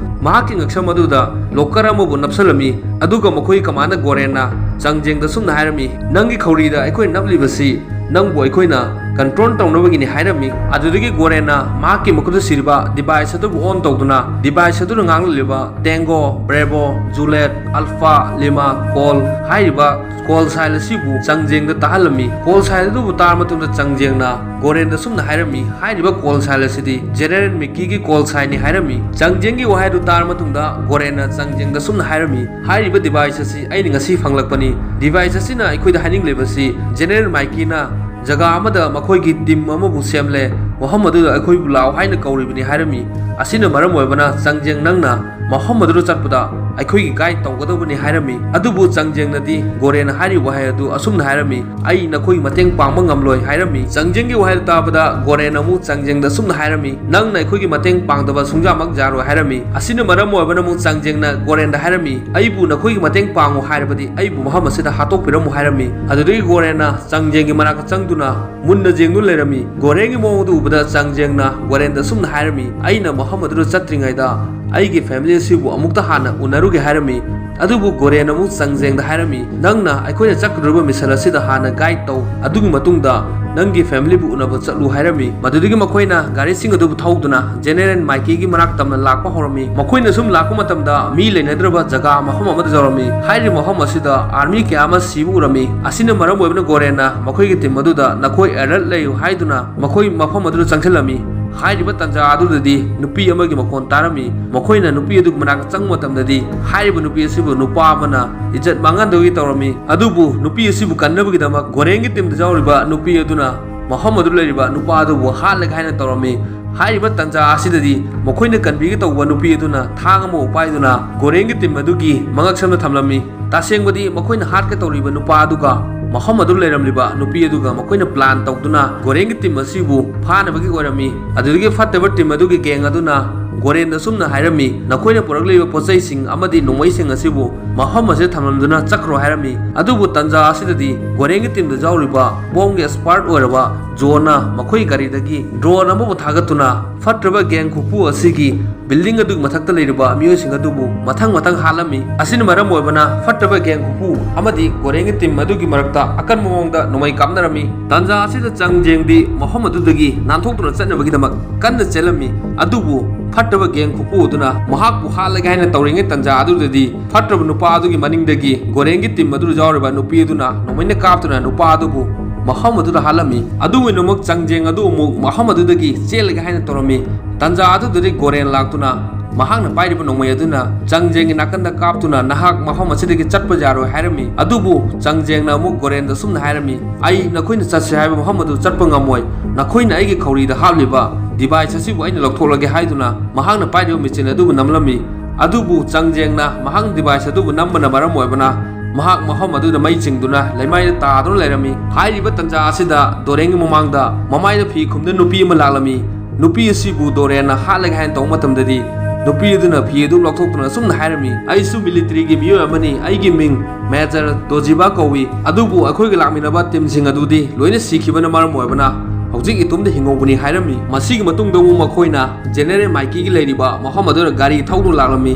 ꯃꯍꯥꯛꯀꯤ ꯉꯛꯁꯝ ꯑꯗꯨꯗ ꯂꯣꯀꯔ ꯑꯃꯕꯨ ꯅꯞꯁꯜꯂꯝꯃꯤ꯫ ꯑꯗꯨꯒ ꯃꯈꯣꯏ ꯀꯃꯥꯟꯗ ꯒꯣꯔꯦꯟꯅ ꯆꯥꯡꯖꯦꯡꯗ ꯁꯨꯝꯅ ꯍꯥꯏꯔꯝꯃꯤ, "ꯅꯪꯒꯤ ꯈꯧꯔꯤꯗ ꯑꯩꯈꯣꯏꯅ ꯅꯞꯂꯤꯕꯁꯤ ꯅꯪꯕꯨ ꯑꯩꯈꯣꯏꯅ ꯀꯟꯇ꯭ꯔꯣꯜ ꯇꯧꯅꯕꯒꯤꯅꯤ ꯍꯥꯏꯔꯝꯃꯤ꯫ ꯑꯗꯨꯗꯒꯤ ꯒꯣꯔꯦꯟꯅ ꯃꯍꯥꯛꯀꯤ ꯃꯈꯨꯠꯇ ꯁꯤꯔꯤꯕ ꯗꯤꯚꯥꯏꯁ ꯑꯗꯨꯕꯨ ꯑꯣꯟ ꯇꯧꯗꯨꯅ ꯗꯤꯚꯥꯏꯁ ꯑꯗꯨꯅ ꯉꯥꯡꯂꯛꯂꯤꯕ ꯇꯦꯡꯒꯣ, ꯕ꯭ꯔꯦꯕꯣ, ꯖꯨꯂꯦꯠ, ꯑꯜꯐꯥ, ꯂꯤꯃꯥ, ꯀꯣꯜ ꯍꯥꯏꯔꯤꯕ ꯀꯣꯜ ꯁꯥꯏꯟ ꯑꯁꯤꯕꯨ ꯆꯥꯡꯖꯦꯡꯗ ꯇꯥꯍꯜꯂꯝꯃꯤ꯫ ꯀꯣꯜ ꯁꯥꯏꯟ ꯑꯗꯨꯕꯨ ꯇꯥꯔ ꯃꯇꯨꯡꯗ ꯆꯥꯡꯖꯦꯡꯅ ꯒꯣꯔꯦꯟꯗ ꯁꯨꯝꯅ ꯍꯥꯏꯔꯝꯃꯤ, ꯍꯥꯏꯔꯤꯕ ꯀꯣꯜ ꯁꯥꯏꯟ ꯑꯁꯤꯗꯤ ꯖꯦꯅꯦꯔꯦꯜ ꯃꯤꯀꯤꯒꯤ ꯀꯣꯜ ꯁꯥꯏꯟꯅꯤ ꯍꯥꯏꯔꯝꯃꯤ꯫ ꯆꯥꯡꯖꯦꯡꯒꯤ ꯋꯥꯍꯩ ꯑꯗꯨ ꯇꯥꯔ ꯃꯇꯨꯡꯗ ꯒꯣꯔꯦꯟꯅ ꯆꯥꯡꯖꯦꯡꯗ ꯁꯨꯝꯅ ꯍꯥꯏꯔꯝꯃꯤ, ꯍꯥꯏꯔꯤꯕ ꯗꯤꯚꯥꯏꯁ ꯑꯁꯤ ꯑꯩꯅ ꯉꯁꯤ ꯐꯪꯂꯛꯄꯅꯤ꯫ ꯗꯤꯚꯥꯏꯁ ꯑꯁꯤꯅ ꯑꯩꯈꯣꯏꯗ ꯍꯥꯏꯅꯤꯡꯂꯤꯕꯁꯤ ꯖꯦꯅꯦꯔꯦꯜ ꯃꯥꯏꯀꯤꯅ ꯖꯒꯥ ꯑꯃꯗ ꯃꯈꯣꯏꯒꯤ ꯇꯤꯝ ꯑꯃꯕꯨ ꯁꯦꯝꯂꯦ, ꯃꯐꯝ ꯑꯗꯨꯗ ꯑꯩꯈꯣꯏꯕꯨ ꯂꯥꯛꯑꯣ ꯍꯥꯏꯅ ꯀꯧꯔꯤꯕꯅꯤ ꯍꯥꯏꯔꯝꯃꯤ꯫ ꯑꯁꯤꯅ ꯃꯔꯝ ꯑꯣꯏꯕꯅ ꯆꯥꯡꯖꯦꯡ ꯅꯪꯅ ꯃꯐꯝ ꯑꯗꯨꯗ ꯆꯠꯄꯗ ꯑꯩꯈꯣꯏꯒꯤ ꯒꯥꯏꯗ ꯇꯧꯒꯗꯧꯕꯅꯤ ꯍꯥꯏꯔꯝꯃꯤ꯫ ꯑꯗꯨꯕꯨ ꯆꯥꯡꯖꯦꯡꯅꯗꯤ ꯒꯣꯔꯦꯟꯅ ꯍꯥꯏꯔꯤꯕ ꯋꯥꯍꯩ ꯑꯗꯨ ꯑꯁꯨꯝꯅ ꯍꯥꯏꯔꯝꯃꯤ, "ꯑꯩ ꯅꯈꯣꯏꯒꯤ ꯃꯇꯦꯡ ꯄꯥꯡꯕ ꯉꯝꯂꯣꯏ" ꯍꯥꯏꯔꯝꯃꯤ꯫ ꯆꯥꯡꯖꯦꯡꯒꯤ ꯋꯥꯍꯩ ꯑꯗꯨ ꯇꯥꯕꯗ ꯒꯣꯔꯦꯟꯅ ꯑꯃꯨꯛ ꯆꯥꯡꯖꯦꯡꯗ ꯑꯁꯨꯝꯅ ꯍꯥꯏꯔꯝꯃꯤ, "ꯅꯪꯅ ꯑꯩꯈꯣꯏꯒꯤ ꯃꯇꯦꯡ ꯄꯥꯡꯗꯕ ꯁꯨꯡꯌꯥꯃꯛ ꯌꯥꯔꯣꯏ" ꯍꯥꯏꯔꯝꯃꯤ꯫ ꯑꯁꯤꯅ ꯃꯔꯝ ꯑꯣꯏꯕꯅ ꯑꯃꯨꯛ ꯆꯥꯡꯖꯦꯡꯅ ꯒꯣꯔꯦꯟꯗ ꯍꯥꯏꯔꯝꯃꯤ, "ꯑꯩꯕꯨ ꯅꯈꯣꯏꯒꯤ ꯃꯇꯦꯡ ꯄꯥꯡꯉꯨ ꯍꯥꯏꯔꯕꯗꯤ ꯑꯩꯕꯨ ꯃꯐꯝ ꯑꯁꯤꯗ ꯍꯥꯠꯇꯣꯛꯄꯤꯔꯝꯃꯨ" ꯍꯥꯏꯔꯝꯃꯤ꯫ ꯑꯗꯨꯗꯒꯤ ꯒꯣꯔꯦꯟꯅ ꯆꯥꯡꯖꯦꯡꯒꯤ ꯃꯅꯥꯛꯇ ꯆꯪꯗꯨꯅ ꯃꯨꯟꯅ ꯌꯦꯡꯗꯨꯅ ꯂꯩꯔꯝꯃꯤ꯫ ꯒꯣꯔꯦꯟꯒꯤ ꯃꯑꯣꯡ ꯑꯗꯨ ꯎꯕꯗ ꯆꯥꯡꯖꯦꯡꯅ ꯒꯣꯔꯦꯟꯗ ꯑꯁꯨꯝꯅ ꯍꯥꯏꯔꯝꯃꯤ, "ꯑꯩꯅ ꯃꯐꯝ ꯑꯗꯨꯗ ꯆꯠꯇ꯭ꯔꯤꯉꯩꯗ ꯑꯩꯒꯤ ꯐꯦꯃꯤꯂꯤ ꯑꯁꯤꯕꯨ ꯑꯃꯨꯛꯇ ꯍꯥꯟꯅ ꯎꯅꯔꯨꯒꯦ" ꯍꯥꯏꯔꯝꯃꯤ꯫ ꯑꯗꯨꯕꯨ ꯒꯣꯔꯦꯟ ꯑꯃꯨꯛ ꯆꯥꯡꯖꯦꯡꯗ ꯍꯥꯏꯔꯝꯃꯤ, "ꯅꯪꯅ ꯑꯩꯈꯣꯏꯅ ꯆꯠꯀꯗꯧꯔꯤꯕ ꯃꯤꯁꯟ ꯑꯁꯤꯗ ꯍꯥꯟꯅ ꯒꯥꯏꯗ ꯇꯧ, ꯑꯗꯨꯒꯤ ꯃꯇꯨꯡꯗ ꯅꯪꯒꯤ ꯐꯦꯃꯤꯂꯤꯕꯨ ꯎꯅꯕ ꯆꯠꯂꯨ" ꯍꯥꯏꯔꯝꯃꯤ꯫ ꯃꯗꯨꯗꯒꯤ ꯃꯈꯣꯏꯅ ꯒꯥꯔꯤꯁꯤꯡ ꯑꯗꯨꯕꯨ ꯊꯧꯗꯨꯅ ꯖꯦꯅꯦꯔꯦꯜ ꯃꯥꯏꯀꯤꯒꯤ ꯃꯅꯥꯛ ꯇꯝꯅ ꯂꯥꯛꯄ ꯍꯧꯔꯝꯃꯤ꯫ ꯃꯈꯣꯏꯅ ꯁꯨꯝ ꯂꯥꯛꯄ ꯃꯇꯝꯗ ꯃꯤ ꯂꯩꯅꯗ꯭ꯔꯕ ꯖꯒꯥ ꯃꯐꯝ ꯑꯃꯗ ꯌꯧꯔꯝꯃꯤ꯫ ꯍꯥꯏꯔꯤꯕ ꯃꯐꯝ ꯑꯁꯤꯗ ꯑꯥꯔꯃꯤ ꯀꯌꯥ ꯑꯃ ꯁꯤꯕ ꯎꯔꯝꯃꯤ꯫ ꯑꯁꯤꯅ ꯃꯔꯝ ꯑꯣꯏꯕꯅ ꯒꯣꯔꯦꯟꯅ ꯃꯈꯣꯏꯒꯤ ꯇꯤꯝ ꯑꯗꯨꯗ "ꯅꯈꯣꯏ ꯑꯦꯂꯔꯠ ꯂꯩꯌꯨ" ꯍꯥꯏꯗꯨꯅ ꯃꯈꯣꯏ ꯃꯐꯝ ꯑꯗꯨꯗ ꯆꯪꯁꯤꯜꯂꯝꯃꯤ꯫ ꯍꯥꯏꯔꯤꯕ ꯇꯥꯟꯖꯥ ꯑꯗꯨꯗꯗꯤ ꯅꯨꯄꯤ ꯑꯃꯒꯤ ꯃꯈꯣꯟ ꯇꯥꯔꯝꯃꯤ꯫ ꯃꯈꯣꯏꯅ ꯅꯨꯄꯤ ꯑꯗꯨꯒꯤ ꯃꯅꯥꯛꯇ ꯆꯪꯕ ꯃꯇꯝꯗꯗꯤ ꯍꯥꯏꯔꯤꯕ ꯅꯨꯄꯤ ꯑꯁꯤꯕꯨ ꯅꯨꯄꯥ ꯑꯃꯅ ꯏꯖꯠ ꯃꯥꯡꯍꯟꯗꯕꯒꯤ ꯇꯧꯔꯝꯃꯤ꯫ ꯑꯗꯨꯕꯨ ꯅꯨꯄꯤ ꯑꯁꯤꯕꯨ ꯀꯟꯅꯕꯒꯤꯗꯃꯛ ꯒꯣꯔꯦꯟꯒꯤ ꯇꯤꯝꯗ ꯌꯥꯎꯔꯤꯕ ꯅꯨꯄꯤ ꯑꯗꯨꯅ ꯃꯐꯝ ꯑꯗꯨꯗ ꯂꯩꯔꯤꯕ ꯅꯨꯄꯥ ꯑꯗꯨꯕꯨ ꯍꯥꯠꯂꯒꯦ ꯍꯥꯏꯅ ꯇꯧꯔꯝꯃꯤ꯫ ꯍꯥꯏꯔꯤꯕ ꯇꯥꯟꯖꯥ ꯑꯁꯤꯗꯗꯤ ꯃꯈꯣꯏꯅ ꯀꯟꯕꯤꯒꯦ ꯇꯧꯕ ꯅꯨꯄꯤ ꯑꯗꯨꯅ ꯊꯥꯡ ꯑꯃꯕꯨ ꯄꯥꯏꯗꯨꯅ ꯒꯣꯔꯦꯟꯒꯤ ꯇꯤꯝ ꯑꯗꯨꯒꯤ ꯃꯉꯛꯁꯝꯗ ꯊꯝꯂꯝꯃꯤ꯫ ꯇꯁꯦꯡꯕꯗꯤ ꯃꯈꯣꯏꯅ ꯍꯥꯠꯀꯦ ꯇꯧꯔꯤꯕ ꯅꯨꯄꯥ ꯑꯗꯨꯒ ꯃꯐꯝ ꯑꯗꯨ ꯂꯩꯔꯝꯂꯤꯕ ꯅꯨꯄꯤ ꯑꯗꯨꯒ ꯃꯈꯣꯏꯅ ꯄ꯭ꯂꯥꯟ ꯇꯧꯗꯨꯅ ꯒꯣꯔꯦꯟꯒꯤ ꯇꯤꯝ ꯑꯁꯤꯕꯨ ꯐꯥꯅꯕꯒꯤ ꯑꯣꯏꯔꯝꯃꯤ꯫ ꯑꯗꯨꯗꯒꯤ ꯐꯠꯇꯕ ꯇꯤꯝ ꯑꯗꯨꯒꯤ ꯒꯦꯡ ꯑꯗꯨꯅ ꯒꯣꯔꯦꯟꯗ ꯑꯁꯨꯝꯅ ꯍꯥꯏꯔꯝꯃꯤ, "ꯅꯈꯣꯏꯅ ꯄꯨꯔꯛꯂꯤꯕ ꯄꯣꯠꯆꯩꯁꯤꯡ ꯑꯃꯗꯤ ꯅꯣꯡꯃꯩꯁꯤꯡ ꯑꯁꯤꯕꯨ ꯃꯐꯝ ꯑꯁꯤꯗ ꯊꯝꯂꯝꯗꯨꯅ ꯆꯠꯈ꯭ꯔꯣ" ꯍꯥꯏꯔꯝꯃꯤ꯫ ꯑꯗꯨꯕꯨ ꯇꯟꯖꯥ ꯑꯁꯤꯗꯗꯤ ꯒꯣꯔꯦꯟꯒꯤ ꯇꯤꯝꯗ ꯌꯥꯎꯔꯤꯕ ꯕꯣꯝꯒꯤ ꯑꯦꯛꯁꯄꯥꯔꯠ ꯑꯣꯏꯔꯕ ꯖꯣꯟꯅ ꯃꯈꯣꯏ ꯒꯥꯔꯤꯗꯒꯤ ꯗ꯭ꯔꯣꯟ ꯑꯃꯕꯨ ꯊꯥꯒꯠꯇꯨꯅ ꯐꯠꯇ꯭ꯔꯕ ꯒꯦꯡ ꯈꯨꯄꯨ ꯑꯁꯤꯒꯤ ꯕꯤꯜꯗꯤꯡ ꯑꯗꯨꯒꯤ ꯃꯊꯛꯇ ꯂꯩꯔꯤꯕ ꯃꯤꯑꯣꯏꯁꯤꯡ ꯑꯗꯨꯕꯨ ꯃꯊꯪ ꯃꯊꯪ ꯍꯥꯠꯂꯝꯃꯤ꯫ ꯑꯁꯤꯅ ꯃꯔꯝ ꯑꯣꯏꯕꯅ ꯐꯠꯇ꯭ꯔꯕ ꯒꯦꯡ ꯈꯨꯄꯨ ꯑꯃꯗꯤ ꯒꯣꯔꯦꯡꯒꯤ ꯇꯤꯝ ꯑꯗꯨꯒꯤ ꯃꯔꯛꯇ ꯑꯀꯟꯕ ꯃꯑꯣꯡꯗ ꯅꯣꯡꯃꯩ ꯀꯥꯞꯅꯔꯝꯃꯤ꯫ ꯇꯥꯟꯖꯥ ꯑꯁꯤꯗ ꯆꯪ ꯖꯦꯡꯗꯤ ꯃꯐꯝ ꯑꯗꯨꯗꯒꯤ ꯅꯥꯟꯊꯣꯛꯇꯨꯅ ꯆꯠꯅꯕꯒꯤꯗꯃꯛ ꯀꯟꯅ ꯆꯦꯜꯂꯝꯃꯤ꯫ ꯑꯗꯨꯕꯨ ꯐꯠꯇ꯭ꯔꯕ ꯒꯦꯡ ꯈꯨꯄꯨ ꯑꯗꯨꯅ ꯃꯍꯥꯛꯄꯨ ꯍꯥꯠꯂꯒꯦ ꯍꯥꯏꯅ ꯇꯧꯔꯤꯉꯩ ꯇꯥꯟꯖꯥ ꯑꯗꯨꯗꯗꯤ ꯐꯠꯇ꯭ꯔꯕ ꯅꯨꯄꯥ ꯑꯗꯨꯒꯤ ꯃꯅꯤꯡꯗꯒꯤ ꯒꯣꯔꯦꯡꯒꯤ ꯇꯤꯝ ꯑꯗꯨꯗ ꯌꯥꯎꯔꯤꯕ ꯅꯨꯄꯤ ꯑꯗꯨꯅ ꯅꯣꯡꯃꯩꯅ ꯀꯥꯞꯇꯨꯅ ꯅꯨꯄꯥ ꯑꯗꯨꯕꯨ ꯃꯐꯝ ꯑꯗꯨꯗ ꯍꯥꯠꯂꯝꯃꯤ꯫ ꯑꯗꯨ ꯑꯣꯏꯅꯃꯛ ꯆꯪꯖꯦꯡ ꯑꯗꯨ ꯑꯃꯨꯛ ꯃꯐꯝ ꯑꯗꯨꯗꯒꯤ ꯆꯦꯜꯂꯒꯦ ꯍꯥꯏꯅ ꯇꯧꯔꯝꯃꯤ꯫ ꯇꯥꯟꯖꯥ ꯑꯗꯨꯗꯗꯤ ꯒꯣꯔꯦꯟ ꯂꯥꯛꯇꯨꯅ ꯃꯍꯥꯛꯅ ꯄꯥꯏꯔꯤꯕ ꯅꯣꯡꯃꯩ ꯑꯗꯨꯅ ꯆꯪꯖꯦꯡꯒꯤ ꯅꯥꯀꯟꯗ ꯀꯥꯞꯇꯨꯅ, "ꯅꯍꯥꯛ ꯃꯐꯝ ꯑꯁꯤꯗꯒꯤ ꯆꯠꯄ ꯌꯥꯔꯣꯏ" ꯍꯥꯏꯔꯝꯃꯤ꯫ ꯑꯗꯨꯕꯨ ꯆꯪꯖꯦꯡꯅ ꯑꯃꯨꯛ ꯒꯣꯔꯦꯟꯗ ꯑꯁꯨꯝꯅ ꯍꯥꯏꯔꯝꯃꯤ, "ꯑꯩ ꯅꯈꯣꯏꯅ ꯆꯠꯁꯤ ꯍꯥꯏꯕ ꯃꯐꯝ ꯑꯗꯨ ꯆꯠꯄ ꯉꯝꯃꯣꯏ꯫ ꯅꯈꯣꯏꯅ ꯑꯩꯒꯤ ꯈꯧꯔꯤꯗ ꯍꯥꯞꯂꯤꯕ ꯗꯤꯚꯥꯏꯁ ꯑꯁꯤꯕꯨ ꯑꯩꯅ ꯂꯧꯊꯣꯛꯂꯒꯦ" ꯍꯥꯏꯗꯨꯅ ꯃꯍꯥꯛꯅ ꯄꯥꯏꯔꯤꯕ ꯃꯦꯆꯤꯟ ꯑꯗꯨꯕꯨ ꯅꯝꯂꯝꯃꯤ꯫ ꯑꯗꯨꯕꯨ ꯆꯪꯖꯦꯡꯅ ꯃꯍꯥꯛꯅ ꯗꯤꯚꯥꯏꯁ ꯑꯗꯨꯕꯨ ꯅꯝꯕꯅ ꯃꯔꯝ ꯑꯣꯏꯕꯅ ꯃꯍꯥꯛ ꯃꯐꯝ ꯑꯗꯨꯗ ꯃꯩ ꯆꯤꯡꯗꯨꯅ ꯂꯩꯃꯥꯏꯗ ꯇꯥꯗꯨꯅ ꯂꯩꯔꯝꯃꯤ꯫ ꯍꯥꯏꯔꯤꯕ ꯇꯟꯖꯥ ꯑꯁꯤꯗ ꯗꯣꯔꯦꯟꯒꯤ ꯃꯃꯥꯡꯗ ꯃꯃꯥꯏꯗ ꯐꯤ ꯈꯨꯝꯗꯨꯅ ꯅꯨꯄꯤ ꯑꯃ ꯂꯥꯛꯂꯝꯃꯤ꯫ ꯅꯨꯄꯤ ꯑꯁꯤꯕꯨ ꯗꯣꯔꯦꯟꯅ ꯍꯥꯠꯂꯒꯦ ꯍꯥꯏꯅ ꯇꯧꯕ ꯃꯇꯝꯗꯗꯤ ꯅꯨꯄꯤ ꯑꯗꯨꯅ ꯐꯤ ꯑꯗꯨ ꯂꯧꯊꯣꯛꯇꯨꯅ ꯑꯁꯨꯝꯅ ꯍꯥꯏꯔꯝꯃꯤ, "ꯑꯩꯁꯨ ꯃꯤꯂꯤꯇꯔꯤꯒꯤ ꯃꯤꯑꯣꯏ ꯑꯃꯅꯤ꯫ ꯑꯩꯒꯤ ꯃꯤꯡ ꯃꯦꯖꯔ ꯗꯣꯖꯤꯕꯥ ꯀꯧꯏ꯫ ꯑꯗꯨꯕꯨ ꯑꯩꯈꯣꯏꯒ ꯂꯥꯛꯃꯤꯟꯅꯕ ꯇꯤꯝꯁꯤꯡ ꯑꯗꯨꯗꯤ ꯂꯣꯏꯅ ꯁꯤꯈꯤꯕꯅ ꯃꯔꯝ ꯑꯣꯏꯕꯅ ꯍꯧꯖꯤꯛ ꯏꯇꯣꯝꯇ ꯍꯤꯡꯍꯧꯕꯅꯤ" ꯍꯥꯏꯔꯝꯃꯤ꯫ ꯃꯁꯤꯒꯤ ꯃꯇꯨꯡꯗ ꯑꯃꯨꯛ ꯃꯈꯣꯏꯅ ꯖꯦꯅꯦꯔꯦꯜ ꯃꯥꯏꯀꯤꯒꯤ ꯂꯩꯔꯤꯕ ꯃꯐꯝ ꯑꯗꯨꯗ ꯒꯥꯔꯤ ꯊꯧꯗꯨꯅ ꯂꯥꯛꯂꯝꯃꯤ꯫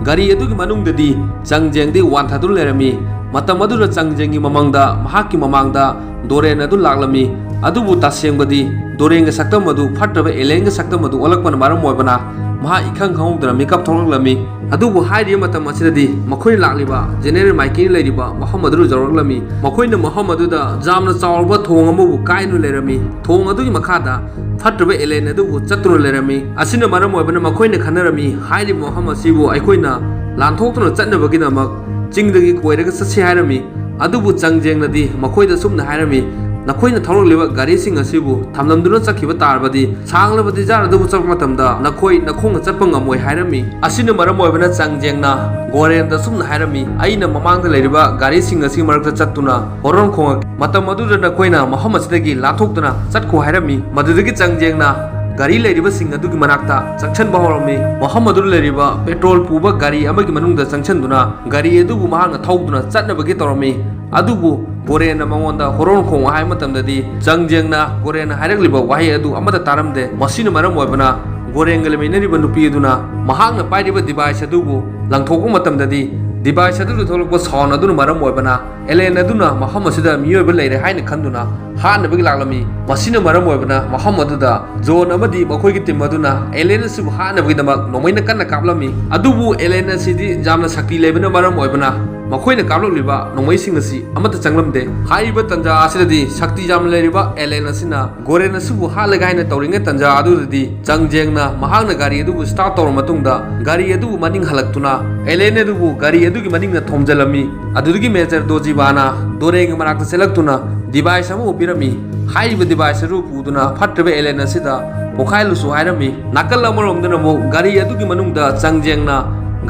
ꯒꯥꯔꯤ ꯑꯗꯨꯒꯤ ꯃꯅꯨꯡꯗꯗꯤ ꯆꯪꯖꯦꯡꯗꯤ ꯋꯥꯟꯊꯗꯨꯅ ꯂꯩꯔꯝꯃꯤ꯫ ꯃꯇꯝ ꯑꯗꯨꯗ ꯆꯪꯖꯦꯡꯒꯤ ꯃꯃꯥꯡꯗ ꯃꯍꯥꯛꯀꯤ ꯃꯃꯥꯡꯗ ꯗꯣꯔꯦꯟ ꯑꯗꯨ ꯂꯥꯛꯂꯝꯃꯤ꯫ ꯑꯗꯨꯕꯨ ꯇꯁꯦꯡꯕꯗꯤ ꯗꯣꯔꯦꯟꯒꯤ ꯁꯛꯇꯝ ꯑꯗꯨ ꯐꯠꯇ꯭ꯔꯕ ꯑꯦꯂꯦꯟꯒꯤ ꯁꯛꯇꯝ ꯑꯗꯨ ꯑꯣꯜꯂꯛꯄꯅ ꯃꯔꯝ ꯑꯣꯏꯕꯅ ꯃꯍꯥꯛ ꯏꯈꯪ ꯈꯪꯍꯧꯗꯅ ꯃꯤꯀꯞ ꯊꯣꯛꯂꯛꯂꯝꯃꯤ꯫ ꯑꯗꯨꯕꯨ ꯍꯥꯏꯔꯤꯕ ꯃꯇꯝ ꯑꯁꯤꯗꯗꯤ ꯃꯈꯣꯏꯅ ꯂꯥꯛꯂꯤꯕ ꯖꯦꯅꯦꯔꯦꯜ ꯃꯥꯏꯀꯦꯜ ꯂꯩꯔꯤꯕ ꯃꯐꯝ ꯑꯗꯨꯗ ꯌꯧꯔꯛꯂꯝꯃꯤ꯫ ꯃꯈꯣꯏꯅ ꯃꯐꯝ ꯑꯗꯨꯗ ꯌꯥꯝꯅ ꯆꯥꯎꯔꯕ ꯊꯣꯡ ꯑꯃꯕꯨ ꯀꯥꯏꯗꯨꯅ ꯂꯩꯔꯝꯃꯤ꯫ ꯊꯣꯡ ꯑꯗꯨꯒꯤ ꯃꯈꯥꯗ ꯐꯠꯇ꯭ꯔꯕ ꯑꯦꯂꯦꯟ ꯑꯗꯨꯕꯨ ꯆꯠꯇꯨꯅ ꯂꯩꯔꯝꯃꯤ꯫ ꯑꯁꯤꯅ ꯃꯔꯝ ꯑꯣꯏꯕꯅ ꯃꯈꯣꯏꯅ ꯈꯟꯅꯔꯝꯃꯤ, "ꯍꯥꯏꯔꯤꯕ ꯃꯐꯝ ꯑꯁꯤꯕꯨ ꯑꯩꯈꯣꯏꯅ ꯂꯥꯟꯊꯣꯛꯇꯨꯅ ꯆꯠꯅꯕꯒꯤꯗꯃꯛ ꯆꯤꯡꯗꯒꯤ ꯀꯣꯏꯔꯒ ꯆꯠꯁꯤ" ꯍꯥꯏꯔꯝꯃꯤ꯫ ꯑꯗꯨꯕꯨ ꯆꯪꯖꯦꯡꯅꯗꯤ ꯃꯈꯣꯏꯗ ꯑꯁꯨꯝꯅ ꯍꯥꯏꯔꯝꯃꯤ, "ꯅꯈꯣꯏꯅ ꯊꯧꯔꯛꯂꯤꯕ ꯒꯥꯔꯤꯁꯤꯡ ꯑꯁꯤꯕꯨ ꯊꯝꯂꯝꯗꯨꯅ ꯆꯠꯈꯤꯕ ꯇꯥꯔꯕꯗꯤ ꯁꯥꯡꯂꯕ ꯗꯤꯖꯥꯔ ꯑꯗꯨꯕꯨ ꯆꯠꯄ ꯃꯇꯝꯗ ꯅꯈꯣꯏ ꯅꯈꯣꯡꯅ ꯆꯠꯄ ꯉꯝꯃꯣꯏ" ꯍꯥꯏꯔꯝꯃꯤ꯫ ꯑꯁꯤꯅ ꯃꯔꯝ ꯑꯣꯏꯕꯅ ꯆꯪꯖꯦꯡꯅ ꯒꯣꯔꯦꯟꯗ ꯑꯁꯨꯝꯅ ꯍꯥꯏꯔꯝꯃꯤ, "ꯑꯩꯅ ꯃꯃꯥꯡꯗ ꯂꯩꯔꯤꯕ ꯒꯥꯔꯤꯁꯤꯡ ꯑꯁꯤꯒꯤ ꯃꯔꯛꯇ ꯆꯠꯇꯨꯅ ꯍꯣꯔꯣꯟ ꯈꯣꯡꯉꯛꯀꯦ꯫ ꯃꯇꯝ ꯑꯗꯨꯗ ꯅꯈꯣꯏꯅ ꯃꯐꯝ ꯑꯁꯤꯗꯒꯤ ꯂꯥꯟꯊꯣꯛꯇꯨꯅ ꯆꯠꯈꯣ" ꯍꯥꯏꯔꯝꯃꯤ꯫ ꯃꯗꯨꯗꯒꯤ ꯆꯪꯖꯦꯡꯅ ꯒꯥꯔꯤ ꯂꯩꯔꯤꯕꯁꯤꯡ ꯑꯗꯨꯒꯤ ꯃꯅꯥꯛꯇ ꯆꯪꯁꯤꯟꯕ ꯍꯧꯔꯝꯃꯤ꯫ ꯃꯐꯝ ꯑꯗꯨꯗ ꯂꯩꯔꯤꯕ ꯄꯦꯇ꯭ꯔꯣꯜ ꯄꯨꯕ ꯒꯥꯔꯤ ꯑꯃꯒꯤ ꯃꯅꯨꯡꯗ ꯆꯪꯁꯤꯟꯗꯨꯅ ꯒꯥꯔꯤ ꯑꯗꯨꯕꯨ ꯃꯍꯥꯛꯅ ꯊꯧꯗꯨꯅ ꯆꯠꯅꯕꯒꯤ ꯇꯧꯔꯝꯃꯤ꯫ ꯑꯗꯨꯕꯨ ꯒꯣꯔꯦꯟꯅ ꯃꯉꯣꯟꯗ ꯍꯣꯔꯣꯟ ꯈꯣꯡꯉꯨ ꯍꯥꯏꯕ ꯃꯇꯝꯗꯗꯤ ꯆꯪꯖꯦꯡꯅ ꯒꯣꯔꯦꯟꯅ ꯍꯥꯏꯔꯛꯂꯤꯕ ꯋꯥꯍꯩ ꯑꯗꯨ ꯑꯃꯠꯇ ꯇꯥꯔꯝꯗꯦ꯫ ꯃꯁꯤꯅ ꯃꯔꯝ ꯑꯣꯏꯕꯅ ꯒꯣꯔꯦꯟꯒ ꯂꯩꯃꯤꯟꯅꯔꯤꯕ ꯅꯨꯄꯤ ꯑꯗꯨꯅ ꯃꯍꯥꯛꯅ ꯄꯥꯏꯔꯤꯕ ꯗꯤꯚꯥꯏꯁ ꯑꯗꯨꯕꯨ ꯂꯪꯊꯣꯛꯄ ꯃꯇꯝꯗꯗꯤ ꯗꯤꯚꯥꯏꯁ ꯑꯗꯨꯗ ꯊꯣꯛꯂꯛꯄ ꯁꯥꯎꯟ ꯑꯗꯨꯅ ꯃꯔꯝ ꯑꯣꯏꯕꯅ ꯑꯦꯂꯦꯟ ꯑꯗꯨꯅ ꯃꯐꯝ ꯑꯁꯤꯗ ꯃꯤꯑꯣꯏꯕ ꯂꯩꯔꯦ ꯍꯥꯏꯅ ꯈꯟꯗꯨꯅ ꯍꯥꯠꯅꯕꯒꯤ ꯂꯥꯛꯂꯝꯃꯤ꯫ ꯃꯁꯤꯅ ꯃꯔꯝ ꯑꯣꯏꯕꯅ ꯃꯐꯝ ꯑꯗꯨꯗ ꯖꯣꯟ ꯑꯃꯗꯤ ꯃꯈꯣꯏꯒꯤ ꯇꯤꯝ ꯑꯗꯨꯅ ꯑꯦꯂꯦꯟ ꯑꯁꯤꯕꯨ ꯍꯥꯠꯅꯕꯒꯤꯗꯃꯛ ꯅꯣꯡꯃꯩꯅ ꯀꯟꯅ ꯀꯥꯞꯂꯝꯃꯤ꯫ ꯑꯗꯨꯕꯨ ꯑꯦꯂꯦꯟ ꯑꯁꯤꯗꯤ ꯌꯥꯝꯅ ꯁꯛꯇꯤ ꯂꯩꯕꯅ ꯃꯔꯝ ꯑꯣꯏꯕꯅ ꯃꯈꯣꯏꯅ ꯀꯥꯞꯂꯛꯂꯤꯕ ꯅꯣꯡꯃꯩꯁꯤꯡ ꯑꯁꯤ ꯑꯃꯠꯇ ꯆꯪꯂꯝꯗꯦ꯫ ꯍꯥꯏꯔꯤꯕ ꯇꯟꯖꯥ ꯑꯁꯤꯗꯗꯤ ꯁꯛꯇꯤ ꯌꯥꯝꯅ ꯂꯩꯔꯤꯕ ꯑꯦꯂꯦꯟ ꯑꯁꯤꯅ ꯒꯣꯔꯦꯟ ꯑꯁꯤꯕꯨ ꯍꯥꯠꯂꯒꯦ ꯍꯥꯏꯅ ꯇꯧꯔꯤꯉꯩ ꯇꯟꯖꯥ ꯑꯗꯨꯗꯗꯤ ꯆꯪꯖꯦꯡꯅ ꯃꯍꯥꯛꯅ ꯒꯥꯔꯤ ꯑꯗꯨꯕꯨ ꯁ꯭ꯇꯥꯔꯠ ꯇꯧꯔꯕ ꯃꯇꯨꯡꯗ ꯒꯥꯔꯤ ꯑꯗꯨꯕꯨ ꯃꯅꯤꯡ ꯍꯜꯂꯛꯇꯨꯅ ꯑꯦꯂꯦꯟ ꯑꯗꯨꯕꯨ ꯒꯥꯔꯤ ꯑꯗꯨꯒꯤ ꯃꯅꯤꯡꯗ ꯊꯣꯝꯖꯤꯜꯂꯝꯃꯤ꯫ ꯑꯗꯨꯗꯒꯤ ꯃꯦꯖꯔ ꯗꯣꯖꯤꯕꯥꯅ ꯗꯣꯔꯦꯟꯒꯤ ꯃꯅꯥꯛꯇ ꯆꯦꯜꯂꯛꯇꯨꯅ ꯗꯤꯚꯥꯏꯁ ꯑꯃꯕꯨ ꯄꯤꯔꯝꯃꯤ꯫ ꯍꯥꯏꯔꯤꯕ ꯗꯤꯚꯥꯏꯁ ꯑꯗꯨ ꯄꯨꯗꯨꯅ ꯐꯠꯇ꯭ꯔꯤꯕ ꯑꯦꯂꯦꯟ ꯑꯁꯤꯗ ꯄꯣꯈꯥꯏꯍꯜꯂꯨꯁꯨ ꯍꯥꯏꯔꯝꯃꯤ꯫ ꯅꯥꯀꯜ ꯑꯃꯔꯣꯝꯗꯅ ꯑꯃꯨꯛ ꯒꯥꯔꯤ ꯑꯗꯨꯒꯤ ꯃꯅꯨꯡꯗ ꯆꯪꯖꯦꯡꯅ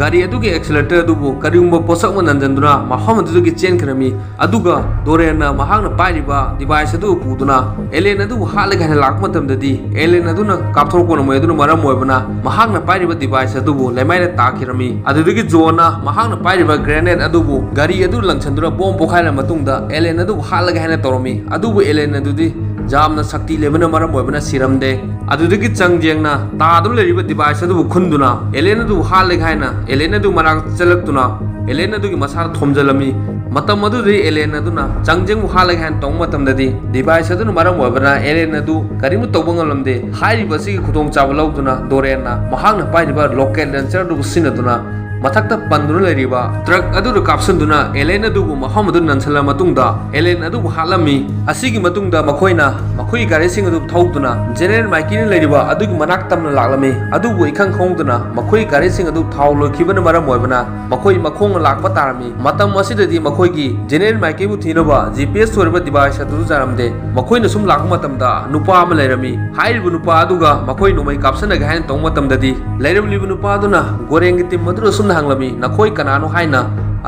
ꯒꯥꯔꯤ ꯑꯗꯨꯒꯤ ꯑꯦꯛꯁꯤꯂꯦꯇꯔ ꯑꯗꯨꯕꯨ ꯀꯔꯤꯒꯨꯝꯕ ꯄꯣꯠꯁꯛ ꯑꯃ ꯅꯟꯖꯟꯗꯨꯅ ꯃꯐꯝ ꯑꯗꯨꯗꯒꯤ ꯆꯦꯟꯈ꯭ꯔꯝꯃꯤ꯫ ꯑꯗꯨꯒ ꯗꯣꯔꯦꯟꯅ ꯃꯍꯥꯛꯅ ꯄꯥꯏꯔꯤꯕ ꯗꯤꯚꯥꯏꯁ ꯑꯗꯨ ꯄꯨꯗꯨꯅ ꯑꯦꯂꯦꯟ ꯑꯗꯨꯕꯨ ꯍꯥꯠꯂꯒꯦ ꯍꯥꯏꯅ ꯂꯥꯛꯄ ꯃꯇꯝꯗꯗꯤ ꯑꯦꯂꯦꯟ ꯑꯗꯨꯅ ꯀꯥꯞꯊꯣꯔꯛꯄ ꯅꯣꯡꯃꯩ ꯑꯗꯨꯅ ꯃꯔꯝ ꯑꯣꯏꯕꯅ ꯃꯍꯥꯛꯅ ꯄꯥꯏꯔꯤꯕ ꯗꯤꯚꯥꯏꯁ ꯑꯗꯨꯕꯨ ꯂꯩꯃꯥꯏꯗ ꯇꯥꯈꯤꯔꯝꯃꯤ꯫ ꯑꯗꯨꯗꯒꯤ ꯖꯣꯟꯅ ꯃꯍꯥꯛꯅ ꯄꯥꯏꯔꯤꯕ ꯒ꯭ꯔꯦꯅꯦꯗ ꯑꯗꯨꯕꯨ ꯒꯥꯔꯤ ꯑꯗꯨ ꯂꯪꯁꯟꯗꯨꯅ ꯕꯣꯝ ꯄꯣꯈꯥꯏꯔꯕ ꯃꯇꯨꯡꯗ ꯑꯦꯂꯦꯟ ꯑꯗꯨꯕꯨ ꯍꯥꯠꯂꯒꯦ ꯍꯥꯏꯅ ꯇꯧꯔꯝꯃꯤ꯫ ꯑꯗꯨꯕꯨ ꯑꯦꯂꯦꯟ ꯑꯗꯨꯗꯤ ꯌꯥꯝꯅ ꯁꯛꯇꯤ ꯂꯩꯕꯅ ꯃꯔꯝ ꯑꯣꯏꯕꯅ ꯁꯤꯔꯝꯗꯦ꯫ ꯑꯗꯨꯗꯒꯤ ꯆꯪꯖꯦꯡꯅ ꯇꯥꯗꯨꯅ ꯂꯩꯔꯤꯕ ꯗꯤꯚꯥꯏꯁ ꯑꯗꯨꯕꯨ ꯈꯨꯟꯗꯨꯅ ꯑꯦꯂꯦꯟ ꯑꯗꯨꯕꯨ ꯍꯥꯠꯂꯒꯦ ꯍꯥꯏꯅ ꯑꯦꯂꯦꯟ ꯑꯗꯨ ꯃꯅꯥꯛꯇ ꯆꯦꯜꯂꯛꯇꯨꯅ ꯑꯦꯂꯦꯟ ꯑꯗꯨꯒꯤ ꯃꯁꯥꯗ ꯊꯣꯝꯖꯤꯜꯂꯝꯃꯤ꯫ ꯃꯇꯝ ꯑꯗꯨꯗꯗꯤ ꯑꯦꯂꯦꯟ ꯑꯗꯨꯅ ꯆꯪꯖꯦꯡꯕꯨ ꯍꯥꯠꯂꯒꯦ ꯍꯥꯏꯅ ꯇꯧꯕ ꯃꯇꯝꯗꯗꯤ ꯗꯤꯚꯥꯏꯁ ꯑꯗꯨꯅ ꯃꯔꯝ ꯑꯣꯏꯕꯅ ꯑꯦꯂꯦꯟ ꯑꯗꯨ ꯀꯔꯤꯝꯇ ꯇꯧꯕ ꯉꯝꯂꯝꯗꯦ꯫ ꯍꯥꯏꯔꯤꯕ ꯑꯁꯤꯒꯤ ꯈꯨꯗꯣꯡꯆꯥꯕ ꯂꯧꯗꯨꯅ ꯗꯣꯔꯦꯟꯅ ꯃꯍꯥꯛꯅ ꯄꯥꯏꯔꯤꯕ ꯔꯣꯀꯦꯠ ꯂꯦꯟꯆꯔ ꯑꯗꯨꯕꯨ ꯁꯤꯖꯤꯟꯅꯗꯨꯅ ꯃꯊꯛꯇ ꯄꯟꯗꯨꯅ ꯂꯩꯔꯤꯕ ꯇ꯭ꯔꯛ ꯑꯗꯨꯗ ꯀꯥꯞꯁꯤꯟꯗꯨꯅ ꯑꯦꯂꯦꯟ ꯑꯗꯨꯕꯨ ꯃꯐꯝ ꯑꯗꯨꯗ ꯅꯟꯁꯤꯜꯂꯕ ꯃꯇꯨꯡꯗ ꯑꯦꯂꯦꯟ ꯑꯗꯨꯕꯨ ꯍꯥꯠꯂꯝꯃꯤ꯫ ꯑꯁꯤꯒꯤ ꯃꯇꯨꯡꯗ ꯃꯈꯣꯏꯅ ꯃꯈꯣꯏꯒꯤ ꯒꯥꯔꯤꯁꯤꯡ ꯑꯗꯨ ꯊꯧꯗꯨꯅ ꯖꯦꯅꯦꯔꯦꯜ ꯃꯥꯏꯀꯤꯅ ꯂꯩꯔꯤꯕ ꯑꯗꯨꯒꯤ ꯃꯅꯥꯛ ꯇꯝꯅ ꯂꯥꯛꯂꯝꯃꯤ꯫ ꯑꯗꯨꯕꯨ ꯏꯈꯪ ꯈꯪꯍꯧꯗꯅ ꯃꯈꯣꯏꯒꯤ ꯒꯥꯔꯤꯁꯤꯡ ꯑꯗꯨ ꯊꯥꯎ ꯂꯣꯏꯈꯤꯕꯅ ꯃꯔꯝ ꯑꯣꯏꯕꯅ ꯃꯈꯣꯏ ꯃꯈꯣꯡꯅ ꯂꯥꯛꯄ ꯇꯥꯔꯝꯃꯤ꯫ ꯃꯇꯝ ꯑꯁꯤꯗꯗꯤ ꯃꯈꯣꯏꯒꯤ ꯖꯦꯅꯦꯔꯦꯜ ꯃꯥꯏꯀꯦꯜꯕꯨ ꯊꯤꯅꯕ ꯖꯤ ꯄꯤ ꯑꯦꯁ ꯑꯣꯏꯔꯤꯕ ꯗꯤꯚꯥꯏꯁ ꯑꯗꯨ ꯆꯥꯔꯝꯗꯦ꯫ ꯃꯈꯣꯏꯅ ꯁꯨꯝ ꯂꯥꯛꯄ ꯃꯇꯝꯗ ꯅꯨꯄꯥ ꯑꯃ ꯂꯩꯔꯝꯃꯤ꯫ ꯍꯥꯏꯔꯤꯕ ꯅꯨꯄꯥ ꯑꯗꯨꯒ ꯃꯈꯣꯏ ꯅꯣꯡꯃꯩ ꯀꯥꯞꯁꯟꯅꯒꯦ ꯍꯥꯏꯅ ꯇꯧꯕ ꯃꯇꯝꯗꯗꯤ ꯂꯩꯔꯝꯂꯤꯕ ꯅꯨꯄꯥ ꯑꯗꯨꯅ ꯒꯣꯔꯦꯡꯒꯤ ꯇꯤꯝ ꯑꯗꯨꯗ ꯑꯁꯨꯝꯅ ꯍꯪꯂꯝꯃꯤ, "ꯅꯈꯣꯏ ꯀꯅꯥꯅꯣ?" ꯍꯥꯏꯅ꯫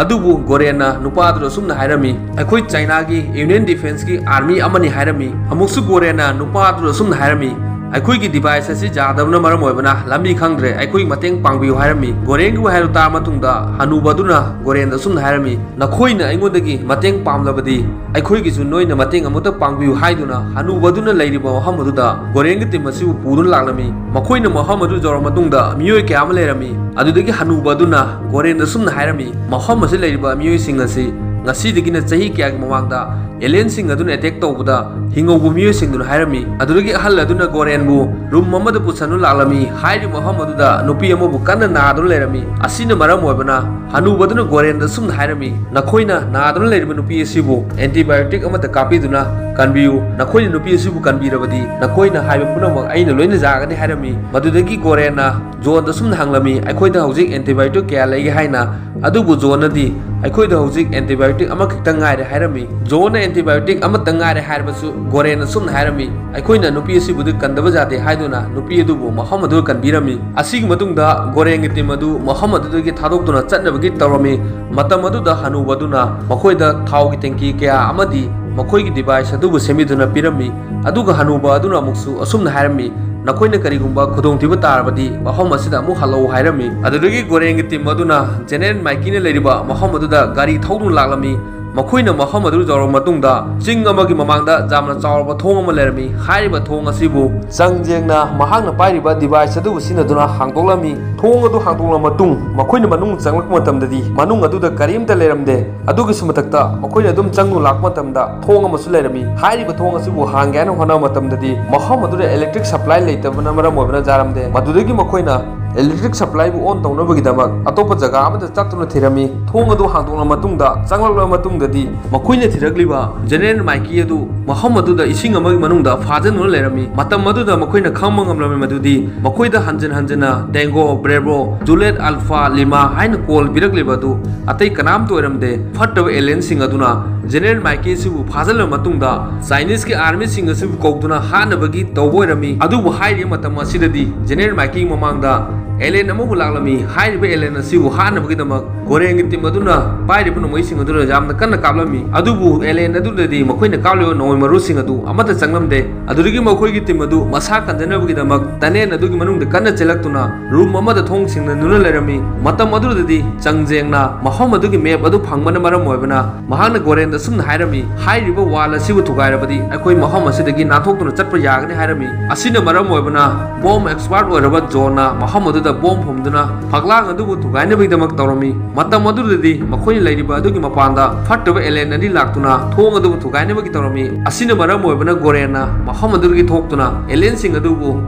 ꯑꯗꯨꯕꯨ ꯒꯣꯔꯦꯟꯅ ꯅꯨꯄꯥ ꯑꯗꯨꯗ ꯑꯁꯨꯝꯅ ꯍꯥꯏꯔꯝꯃꯤ, "ꯑꯩꯈꯣꯏ ꯆꯥꯏꯅꯥꯒꯤ ꯌꯨꯅꯤꯌꯟ ꯗꯤꯐꯦꯟꯁꯀꯤ ꯑꯥꯔꯃꯤ ꯑꯃꯅꯤ" ꯍꯥꯏꯔꯝꯃꯤ꯫ ꯑꯃꯨꯛꯁꯨ ꯒꯣꯔꯦꯟꯅ ꯅꯨꯄꯥ ꯑꯗꯨꯗ ꯑꯁꯨꯝꯅ ꯍꯥꯏꯔꯝꯃꯤ, ꯑꯩꯈꯣꯏꯒꯤ ꯗꯤꯚꯥꯏꯁ ꯑꯁꯤ ꯌꯥꯗꯕꯅ ꯃꯔꯝ ꯑꯣꯏꯕꯅ ꯂꯝꯕꯤ ꯈꯪꯗ꯭ꯔꯦ, ꯑꯩꯈꯣꯏꯒꯤ ꯃꯇꯦꯡ ꯄꯥꯡꯕꯤꯌꯨ" ꯍꯥꯏꯔꯝꯃꯤ꯫ ꯒꯣꯔꯦꯟꯒꯤ ꯋꯥꯍꯩ ꯑꯗꯨ ꯇꯥꯔ ꯃꯇꯨꯡꯗ ꯍꯅꯨꯕ ꯑꯗꯨꯅ ꯒꯣꯔꯦꯟꯗ ꯑꯁꯨꯝꯅ ꯍꯥꯏꯔꯝꯃꯤ, "ꯅꯈꯣꯏꯅ ꯑꯩꯉꯣꯟꯗꯒꯤ ꯃꯇꯦꯡ ꯄꯥꯝꯂꯕꯗꯤ ꯑꯩꯈꯣꯏꯒꯤꯁꯨ ꯅꯣꯏꯅ ꯃꯇꯦꯡ ꯑꯃꯨꯛꯇ ꯄꯥꯡꯕꯤꯌꯨ" ꯍꯥꯏꯗꯨꯅ ꯍꯅꯨꯕ ꯑꯗꯨꯅ ꯂꯩꯔꯤꯕ ꯃꯐꯝ ꯑꯗꯨꯗ ꯒꯣꯔꯦꯟꯒꯤ ꯇꯤꯝ ꯑꯁꯤꯕꯨ ꯄꯨꯗꯨꯅ ꯂꯥꯛꯂꯝꯃꯤ꯫ ꯃꯈꯣꯏꯅ ꯃꯐꯝ ꯑꯗꯨ ꯌꯧꯔꯕ ꯃꯇꯨꯡꯗ ꯃꯤꯑꯣꯏ ꯀꯌꯥ ꯑꯃ ꯂꯩꯔꯝꯃꯤ꯫ ꯑꯗꯨꯗꯒꯤ ꯍꯅꯨꯕ ꯑꯗꯨꯅ ꯒꯣꯔꯦꯟꯗ ꯑꯁꯨꯝꯅ ꯍꯥꯏꯔꯝꯃꯤ, "ꯃꯐꯝ ꯑꯁꯤ ꯂꯩꯔꯤꯕ ꯃꯤꯑꯣꯏꯁꯤꯡ ꯑꯁꯤ ꯉꯁꯤꯗꯒꯤꯅ ꯆꯍꯤ ꯀꯌꯥꯒꯤ ꯃꯃꯥꯡꯗ ꯑꯦꯂꯤꯌꯟꯁꯤꯡ ꯑꯗꯨꯅ ꯑꯦꯇꯦꯛ ꯇꯧꯕꯗ ꯍꯤꯡꯍꯧꯕ ꯃꯤꯑꯣꯏꯁꯤꯡꯗꯨꯅ ꯍꯥꯏꯔꯝꯃꯤ"꯫ ꯑꯗꯨꯗꯒꯤ ꯑꯍꯜ ꯑꯗꯨꯅ ꯒꯣꯔꯦꯟꯕꯨ ꯔꯨꯝ ꯑꯃꯗ ꯄꯨꯁꯟꯗꯨꯅ ꯂꯥꯛꯂꯝꯃꯤ꯫ ꯍꯥꯏꯔꯤꯕ ꯃꯐꯝ ꯑꯗꯨꯗ ꯅꯨꯄꯤ ꯑꯃꯕꯨ ꯀꯟꯅ ꯅꯥꯗꯨꯅ ꯂꯩꯔꯝꯃꯤ꯫ ꯑꯁꯤꯅ ꯃꯔꯝ ꯑꯣꯏꯕꯅ ꯍꯅꯨꯕ ꯑꯗꯨꯅ ꯒꯣꯔꯦꯟꯗ ꯑꯁꯨꯝꯅ ꯍꯥꯏꯔꯝꯃꯤ, "ꯅꯈꯣꯏꯅ ꯅꯥꯗꯨꯅ ꯂꯩꯔꯤꯕ ꯅꯨꯄꯤ ꯑꯁꯤꯕꯨ ꯑꯦꯟꯇꯤꯕꯥꯌꯣꯇꯤꯛ ꯑꯃꯠꯇ ꯀꯥꯞꯄꯤꯗꯨꯅ ꯀꯟꯕꯤꯌꯨ꯫ ꯅꯈꯣꯏꯅ ꯅꯨꯄꯤ ꯑꯁꯤꯕꯨ ꯀꯟꯕꯤꯔꯕꯗꯤ ꯅꯈꯣꯏꯅ ꯍꯥꯏꯕ ꯄꯨꯝꯅꯃꯛ ꯑꯩꯅ ꯂꯣꯏꯅ ꯌꯥꯒꯅꯤ" ꯍꯥꯏꯔꯝꯃꯤ꯫ ꯃꯗꯨꯗꯒꯤ ꯒꯣꯔꯦꯟꯅ ꯖꯣꯟꯗ ꯑꯁꯨꯝꯅ ꯍꯪꯂꯝꯃꯤ, "ꯑꯩꯈꯣꯏꯗ ꯍꯧꯖꯤꯛ ꯑꯦꯟꯇꯤꯕꯥꯌꯣꯇꯤꯛ ꯀꯌꯥ ꯂꯩꯒꯦ?" ꯍꯥꯏꯅ꯫ ꯑꯗꯨꯕꯨ ꯖꯣꯟꯅꯗꯤ, "ꯑꯩꯈꯣꯏꯗ ꯍꯧꯖꯤꯛ ꯑꯦꯟꯇꯤꯕꯥꯌꯣꯇꯤꯛ ꯑꯃꯈꯛꯇꯪ ꯉꯥꯏꯔꯦ" ꯍꯥꯏꯔꯝꯃꯤ꯫ ꯖꯣꯟꯅ ꯑꯦꯟꯇꯤꯕꯥꯌꯣꯇꯤꯛ ꯑꯃꯇꯪ ꯉꯥꯏꯔꯦ ꯍꯥꯏꯔꯕꯁꯨ ꯒꯣꯔꯦꯟꯅ ꯑꯁꯨꯝꯅ ꯍꯥꯏꯔꯝꯃꯤ, "ꯑꯩꯈꯣꯏꯅ ꯅꯨꯄꯤ ꯑꯁꯤꯕꯨꯗꯤ ꯀꯟꯗꯕ ꯌꯥꯗꯦ" ꯍꯥꯏꯗꯨꯅ ꯅꯨꯄꯤ ꯑꯗꯨꯕꯨ ꯃꯐꯝ ꯑꯗꯨꯗ ꯀꯟꯕꯤꯔꯝꯃꯤ꯫ ꯑꯁꯤꯒꯤ ꯃꯇꯨꯡꯗ ꯒꯣꯔꯦꯟꯒꯤ ꯇꯤꯝ ꯑꯗꯨ ꯃꯐꯝ ꯑꯗꯨꯗꯒꯤ ꯊꯥꯗꯣꯛꯇꯨꯅ ꯆꯠꯅꯕꯒꯤ ꯇꯧꯔꯝꯃꯤ꯫ ꯃꯇꯝ ꯑꯗꯨꯗ ꯍꯅꯨꯕ ꯑꯗꯨꯅ ꯃꯈꯣꯏꯗ ꯊꯥꯎꯒꯤ ꯇꯦꯡꯀꯤ ꯀꯌꯥ ꯑꯃꯗꯤ ꯃꯈꯣꯏꯒꯤ ꯗꯤꯚꯥꯏꯁ ꯑꯗꯨꯕꯨ ꯁꯦꯝꯕꯤꯗꯨꯅ ꯄꯤꯔꯝꯃꯤ꯫ ꯑꯗꯨꯒ ꯍꯅꯨꯕ ꯑꯗꯨꯅ ꯑꯃꯨꯛꯁꯨ ꯑꯁꯨꯝꯅ ꯍꯥꯏꯔꯝꯃꯤ, "ꯅꯈꯣꯏꯅ ꯀꯔꯤꯒꯨꯝꯕ ꯈꯨꯗꯣꯡꯊꯤꯕ ꯇꯥꯔꯕꯗꯤ ꯃꯐꯝ ꯑꯁꯤꯗ ꯑꯃꯨꯛ ꯍꯜꯂꯛꯎ" ꯍꯥꯏꯔꯝꯃꯤ꯫ ꯑꯗꯨꯗꯒꯤ ꯒꯣꯔꯦꯟꯒꯤ ꯇꯤꯝ ꯑꯗꯨꯅ ꯖꯦꯅꯦꯔꯦꯜ ꯃꯥꯏꯀꯤꯅ ꯂꯩꯔꯤꯕ ꯃꯐꯝ ꯑꯗꯨꯗ ꯒꯥꯔꯤ ꯊꯧꯗꯨꯅ ꯂꯥꯛꯂꯝꯃꯤ꯫ ꯃꯈꯣꯏꯅ ꯃꯐꯝ ꯑꯗꯨ ꯌꯧꯔꯕ ꯃꯇꯨꯡꯗ ꯆꯤꯡ ꯑꯃꯒꯤ ꯃꯃꯥꯡꯗ ꯌꯥꯝꯅ ꯆꯥꯎꯔꯕ ꯊꯣꯡ ꯑꯃ ꯂꯩꯔꯝꯃꯤ꯫ ꯍꯥꯏꯔꯤꯕ ꯊꯣꯡ ꯑꯁꯤꯕꯨ ꯆꯥꯡ ꯌꯦꯡꯅ ꯃꯍꯥꯛꯅ ꯄꯥꯏꯔꯤꯕ ꯗꯤꯚꯥꯏꯁ ꯑꯗꯨꯕꯨ ꯁꯤꯖꯤꯟꯅꯗꯨꯅ ꯍꯥꯡꯗꯣꯛꯂꯝꯃꯤ꯫ ꯊꯣꯡ ꯑꯗꯨ ꯍꯥꯡꯗꯣꯛꯂꯕ ꯃꯇꯨꯡ ꯃꯈꯣꯏꯅ ꯃꯅꯨꯡ ꯆꯪꯂꯛꯄ ꯃꯇꯝꯗꯗꯤ ꯃꯅꯨꯡ ꯑꯗꯨꯗ ꯀꯔꯤꯝꯇ ꯂꯩꯔꯝꯗꯦ꯫ ꯑꯗꯨꯒꯤꯁꯨ ꯃꯊꯛꯇ ꯃꯈꯣꯏꯅ ꯑꯗꯨꯝ ꯆꯪꯗꯨꯅ ꯂꯥꯛꯄ ꯃꯇꯝꯗ ꯊꯣꯡ ꯑꯃꯁꯨ ꯂꯩꯔꯝꯃꯤ꯫ ꯍꯥꯏꯔꯤꯕ ꯊꯣꯡ ꯑꯁꯤꯕꯨ ꯍꯥꯡꯒꯦ ꯍꯥꯏꯅ ꯍꯣꯠꯅꯕ ꯃꯇꯝꯗꯗꯤ ꯃꯐꯝ ꯑꯗꯨꯗ ꯏꯂꯦꯛꯇ꯭ꯔꯤꯛ ꯁꯄ꯭ꯂꯥꯏ ꯂꯩꯇꯕꯅ ꯃꯔꯝ ꯑꯣꯏꯕꯅ ꯌꯥꯔꯝꯗꯦ꯫ ꯃꯗꯨꯗꯒꯤ ꯃꯈꯣꯏꯅ ꯏꯂꯦꯛꯇ꯭ꯔꯤꯛ ꯁꯄ꯭ꯂꯥꯏꯕꯨ ꯑꯣꯟ ꯇꯧꯅꯕꯒꯤꯗꯃꯛ ꯑꯇꯣꯞꯄ ꯖꯒꯥ ꯑꯃꯗ ꯆꯠꯇꯨꯅ ꯊꯤꯔꯝꯃꯤ꯫ ꯊꯣꯡ ꯑꯗꯨ ꯍꯥꯡꯗꯣꯛꯂꯕ ꯃꯇꯨꯡꯗ ꯆꯪꯂꯛꯂꯕ ꯃꯇꯨꯡꯗꯗꯤ ꯃꯈꯣꯏꯅ ꯊꯤꯔꯛꯂꯤꯕ ꯖꯦꯅꯦꯔꯦꯜ ꯃꯥꯏꯀꯤ ꯑꯗꯨ ꯃꯐꯝ ꯑꯗꯨꯗ ꯏꯁꯤꯡ ꯑꯃꯒꯤ ꯃꯅꯨꯡꯗ ꯐꯥꯖꯤꯟꯗꯨꯅ ꯂꯩꯔꯝꯃꯤ꯫ ꯃꯇꯝ ꯑꯗꯨꯗ ꯃꯈꯣꯏꯅ ꯈꯪꯕ ꯉꯝꯂꯝꯃꯤ ꯃꯗꯨꯗꯤ ꯃꯈꯣꯏꯗ ꯍꯟꯖꯤꯟ ꯍꯟꯖꯤꯟꯅ ꯗꯦꯡꯒꯣ, ꯕ꯭ꯔꯦꯕ꯭ꯔꯣ, ꯖꯨꯂꯦꯠ, ꯑꯜꯐꯥ, ꯂꯤꯃꯥ ꯍꯥꯏꯅ ꯀꯣꯜ ꯄꯤꯔꯛꯂꯤꯕ ꯑꯗꯨ ꯑꯇꯩ ꯀꯅꯥꯝꯇ ꯑꯣꯏꯔꯝꯗꯦ꯫ ꯐꯠꯇꯕ ꯑꯦꯂꯤꯌꯟꯁꯤꯡ ꯑꯗꯨꯅ ꯖꯦꯅꯦꯔꯦꯜ ꯃꯥꯏꯀꯤ ꯑꯁꯤꯕꯨ ꯐꯥꯖꯤꯜꯂꯕ ꯃꯇꯨꯡꯗ ꯆꯥꯏꯅꯤꯁꯀꯤ ꯑꯥꯔꯃꯤꯁꯤꯡ ꯑꯁꯤꯕꯨ ꯀꯧꯗꯨꯅ ꯍꯥꯠꯅꯕꯒꯤ ꯇꯧꯕ ꯑꯣꯏꯔꯝꯃꯤ꯫ ꯑꯗꯨꯕꯨ ꯍꯥꯏꯔꯤꯕ ꯃꯇꯝ ꯑꯁꯤꯗꯗꯤ ꯖꯦꯅꯦꯔꯦꯜ ꯃꯥꯏꯀꯤꯒꯤ ꯃꯃꯥꯡꯗ ꯑꯦꯂꯦꯟ ꯑꯃꯕꯨ ꯂꯥꯛꯂꯝꯃꯤ꯫ ꯍꯥꯏꯔꯤꯕ ꯑꯦꯂꯦꯟ ꯑꯁꯤꯕꯨ ꯍꯥꯠꯅꯕꯒꯤꯗꯃꯛ ꯒꯣꯔꯦꯟꯒꯤ ꯇꯤꯝ ꯑꯗꯨꯅ ꯄꯥꯏꯔꯤꯕ ꯅꯣꯡꯃꯩꯁꯤꯡ ꯑꯗꯨꯅ ꯌꯥꯝꯅ ꯀꯟꯅ ꯀꯥꯞꯂꯝꯃꯤ꯫ ꯑꯗꯨꯕꯨ ꯑꯦꯂꯦꯟ ꯑꯗꯨꯗꯗꯤ ꯃꯈꯣꯏꯅ ꯀꯥꯞꯂꯤꯕ ꯅꯣꯡꯃꯩ ꯃꯔꯨꯁꯤꯡ ꯑꯗꯨ ꯑꯃꯠꯇ ꯆꯪꯂꯝꯗꯦ꯫ ꯑꯗꯨꯗꯒꯤ ꯃꯈꯣꯏꯒꯤ ꯇꯤꯝ ꯑꯗꯨ ꯃꯁꯥ ꯀꯟꯖꯅꯕꯒꯤꯗꯃꯛ ꯇꯅꯦꯜ ꯑꯗꯨꯒꯤ ꯃꯅꯨꯡꯗ ꯀꯟꯅ ꯆꯦꯜꯂꯛꯇꯨꯅ ꯔꯨꯝ ꯑꯃꯗ ꯊꯣꯡ ꯁꯤꯡꯅꯗꯨꯅ ꯂꯩꯔꯝꯃꯤ꯫ ꯃꯇꯝ ꯑꯗꯨꯗꯗꯤ ꯆꯥꯡꯖꯦꯡꯅ ꯃꯐꯝ ꯑꯗꯨꯒꯤ ꯃꯦꯞ ꯑꯗꯨ ꯐꯪꯕꯅ ꯃꯔꯝ ꯑꯣꯏꯕꯅ ꯃꯍꯥꯛꯅ ꯒꯣꯔꯦꯟꯗ ꯑꯁꯨꯝꯅ ꯍꯥꯏꯔꯝꯃꯤ, "ꯍꯥꯏꯔꯤꯕ ꯋꯥꯜ ꯑꯁꯤꯕꯨ ꯊꯨꯒꯥꯏꯔꯕꯗꯤ ꯑꯩꯈꯣꯏ ꯃꯐꯝ ꯑꯁꯤꯗꯒꯤ ꯅꯥꯟꯊꯣꯛꯇꯨꯅ ꯆꯠꯄ ꯌꯥꯒꯅꯤ" ꯍꯥꯏꯔꯝꯃꯤ꯫ ꯑꯁꯤꯅ ꯃꯔꯝ ꯑꯣꯏꯕꯅ ꯕꯣꯝ ꯑꯦꯛꯁꯄꯥꯔꯠ ꯑꯣꯏꯔꯕ ꯖꯣꯟꯅ ꯃꯐꯝ ꯑꯗꯨꯗ ꯕꯣꯝ ꯐꯨꯝꯗꯨꯅ ꯐꯛꯂꯥꯡ ꯑꯗꯨꯕꯨ ꯊꯨꯒꯥꯏꯅꯕꯒꯤꯗꯃꯛ ꯇꯧꯔꯝꯃꯤ꯫ ꯃꯇꯝ ꯑꯗꯨꯗꯗꯤ ꯃꯈꯣꯏꯅ ꯂꯩꯔꯤꯕ ꯑꯗꯨꯒꯤ ꯃꯄꯥꯟꯗ ꯐꯠꯇꯕ ꯑꯦꯂꯦꯟ ꯑꯅꯤ ꯂꯥꯛꯇꯨꯅ ꯊꯣꯡ ꯑꯗꯨꯕꯨ ꯊꯨꯒꯥꯏꯅꯕꯒꯤ ꯇꯧꯔꯝꯃꯤ꯫ ꯑꯁꯤꯅ ꯃꯔꯝ ꯑꯣꯏꯕꯅ ꯒꯣꯔꯦꯟꯅ ꯃꯐꯝ ꯑꯗꯨꯗꯒꯤ ꯊꯣꯛꯇꯨꯅ ꯑꯦꯂꯦꯟꯁꯤꯡ ꯑꯗꯨꯕꯨ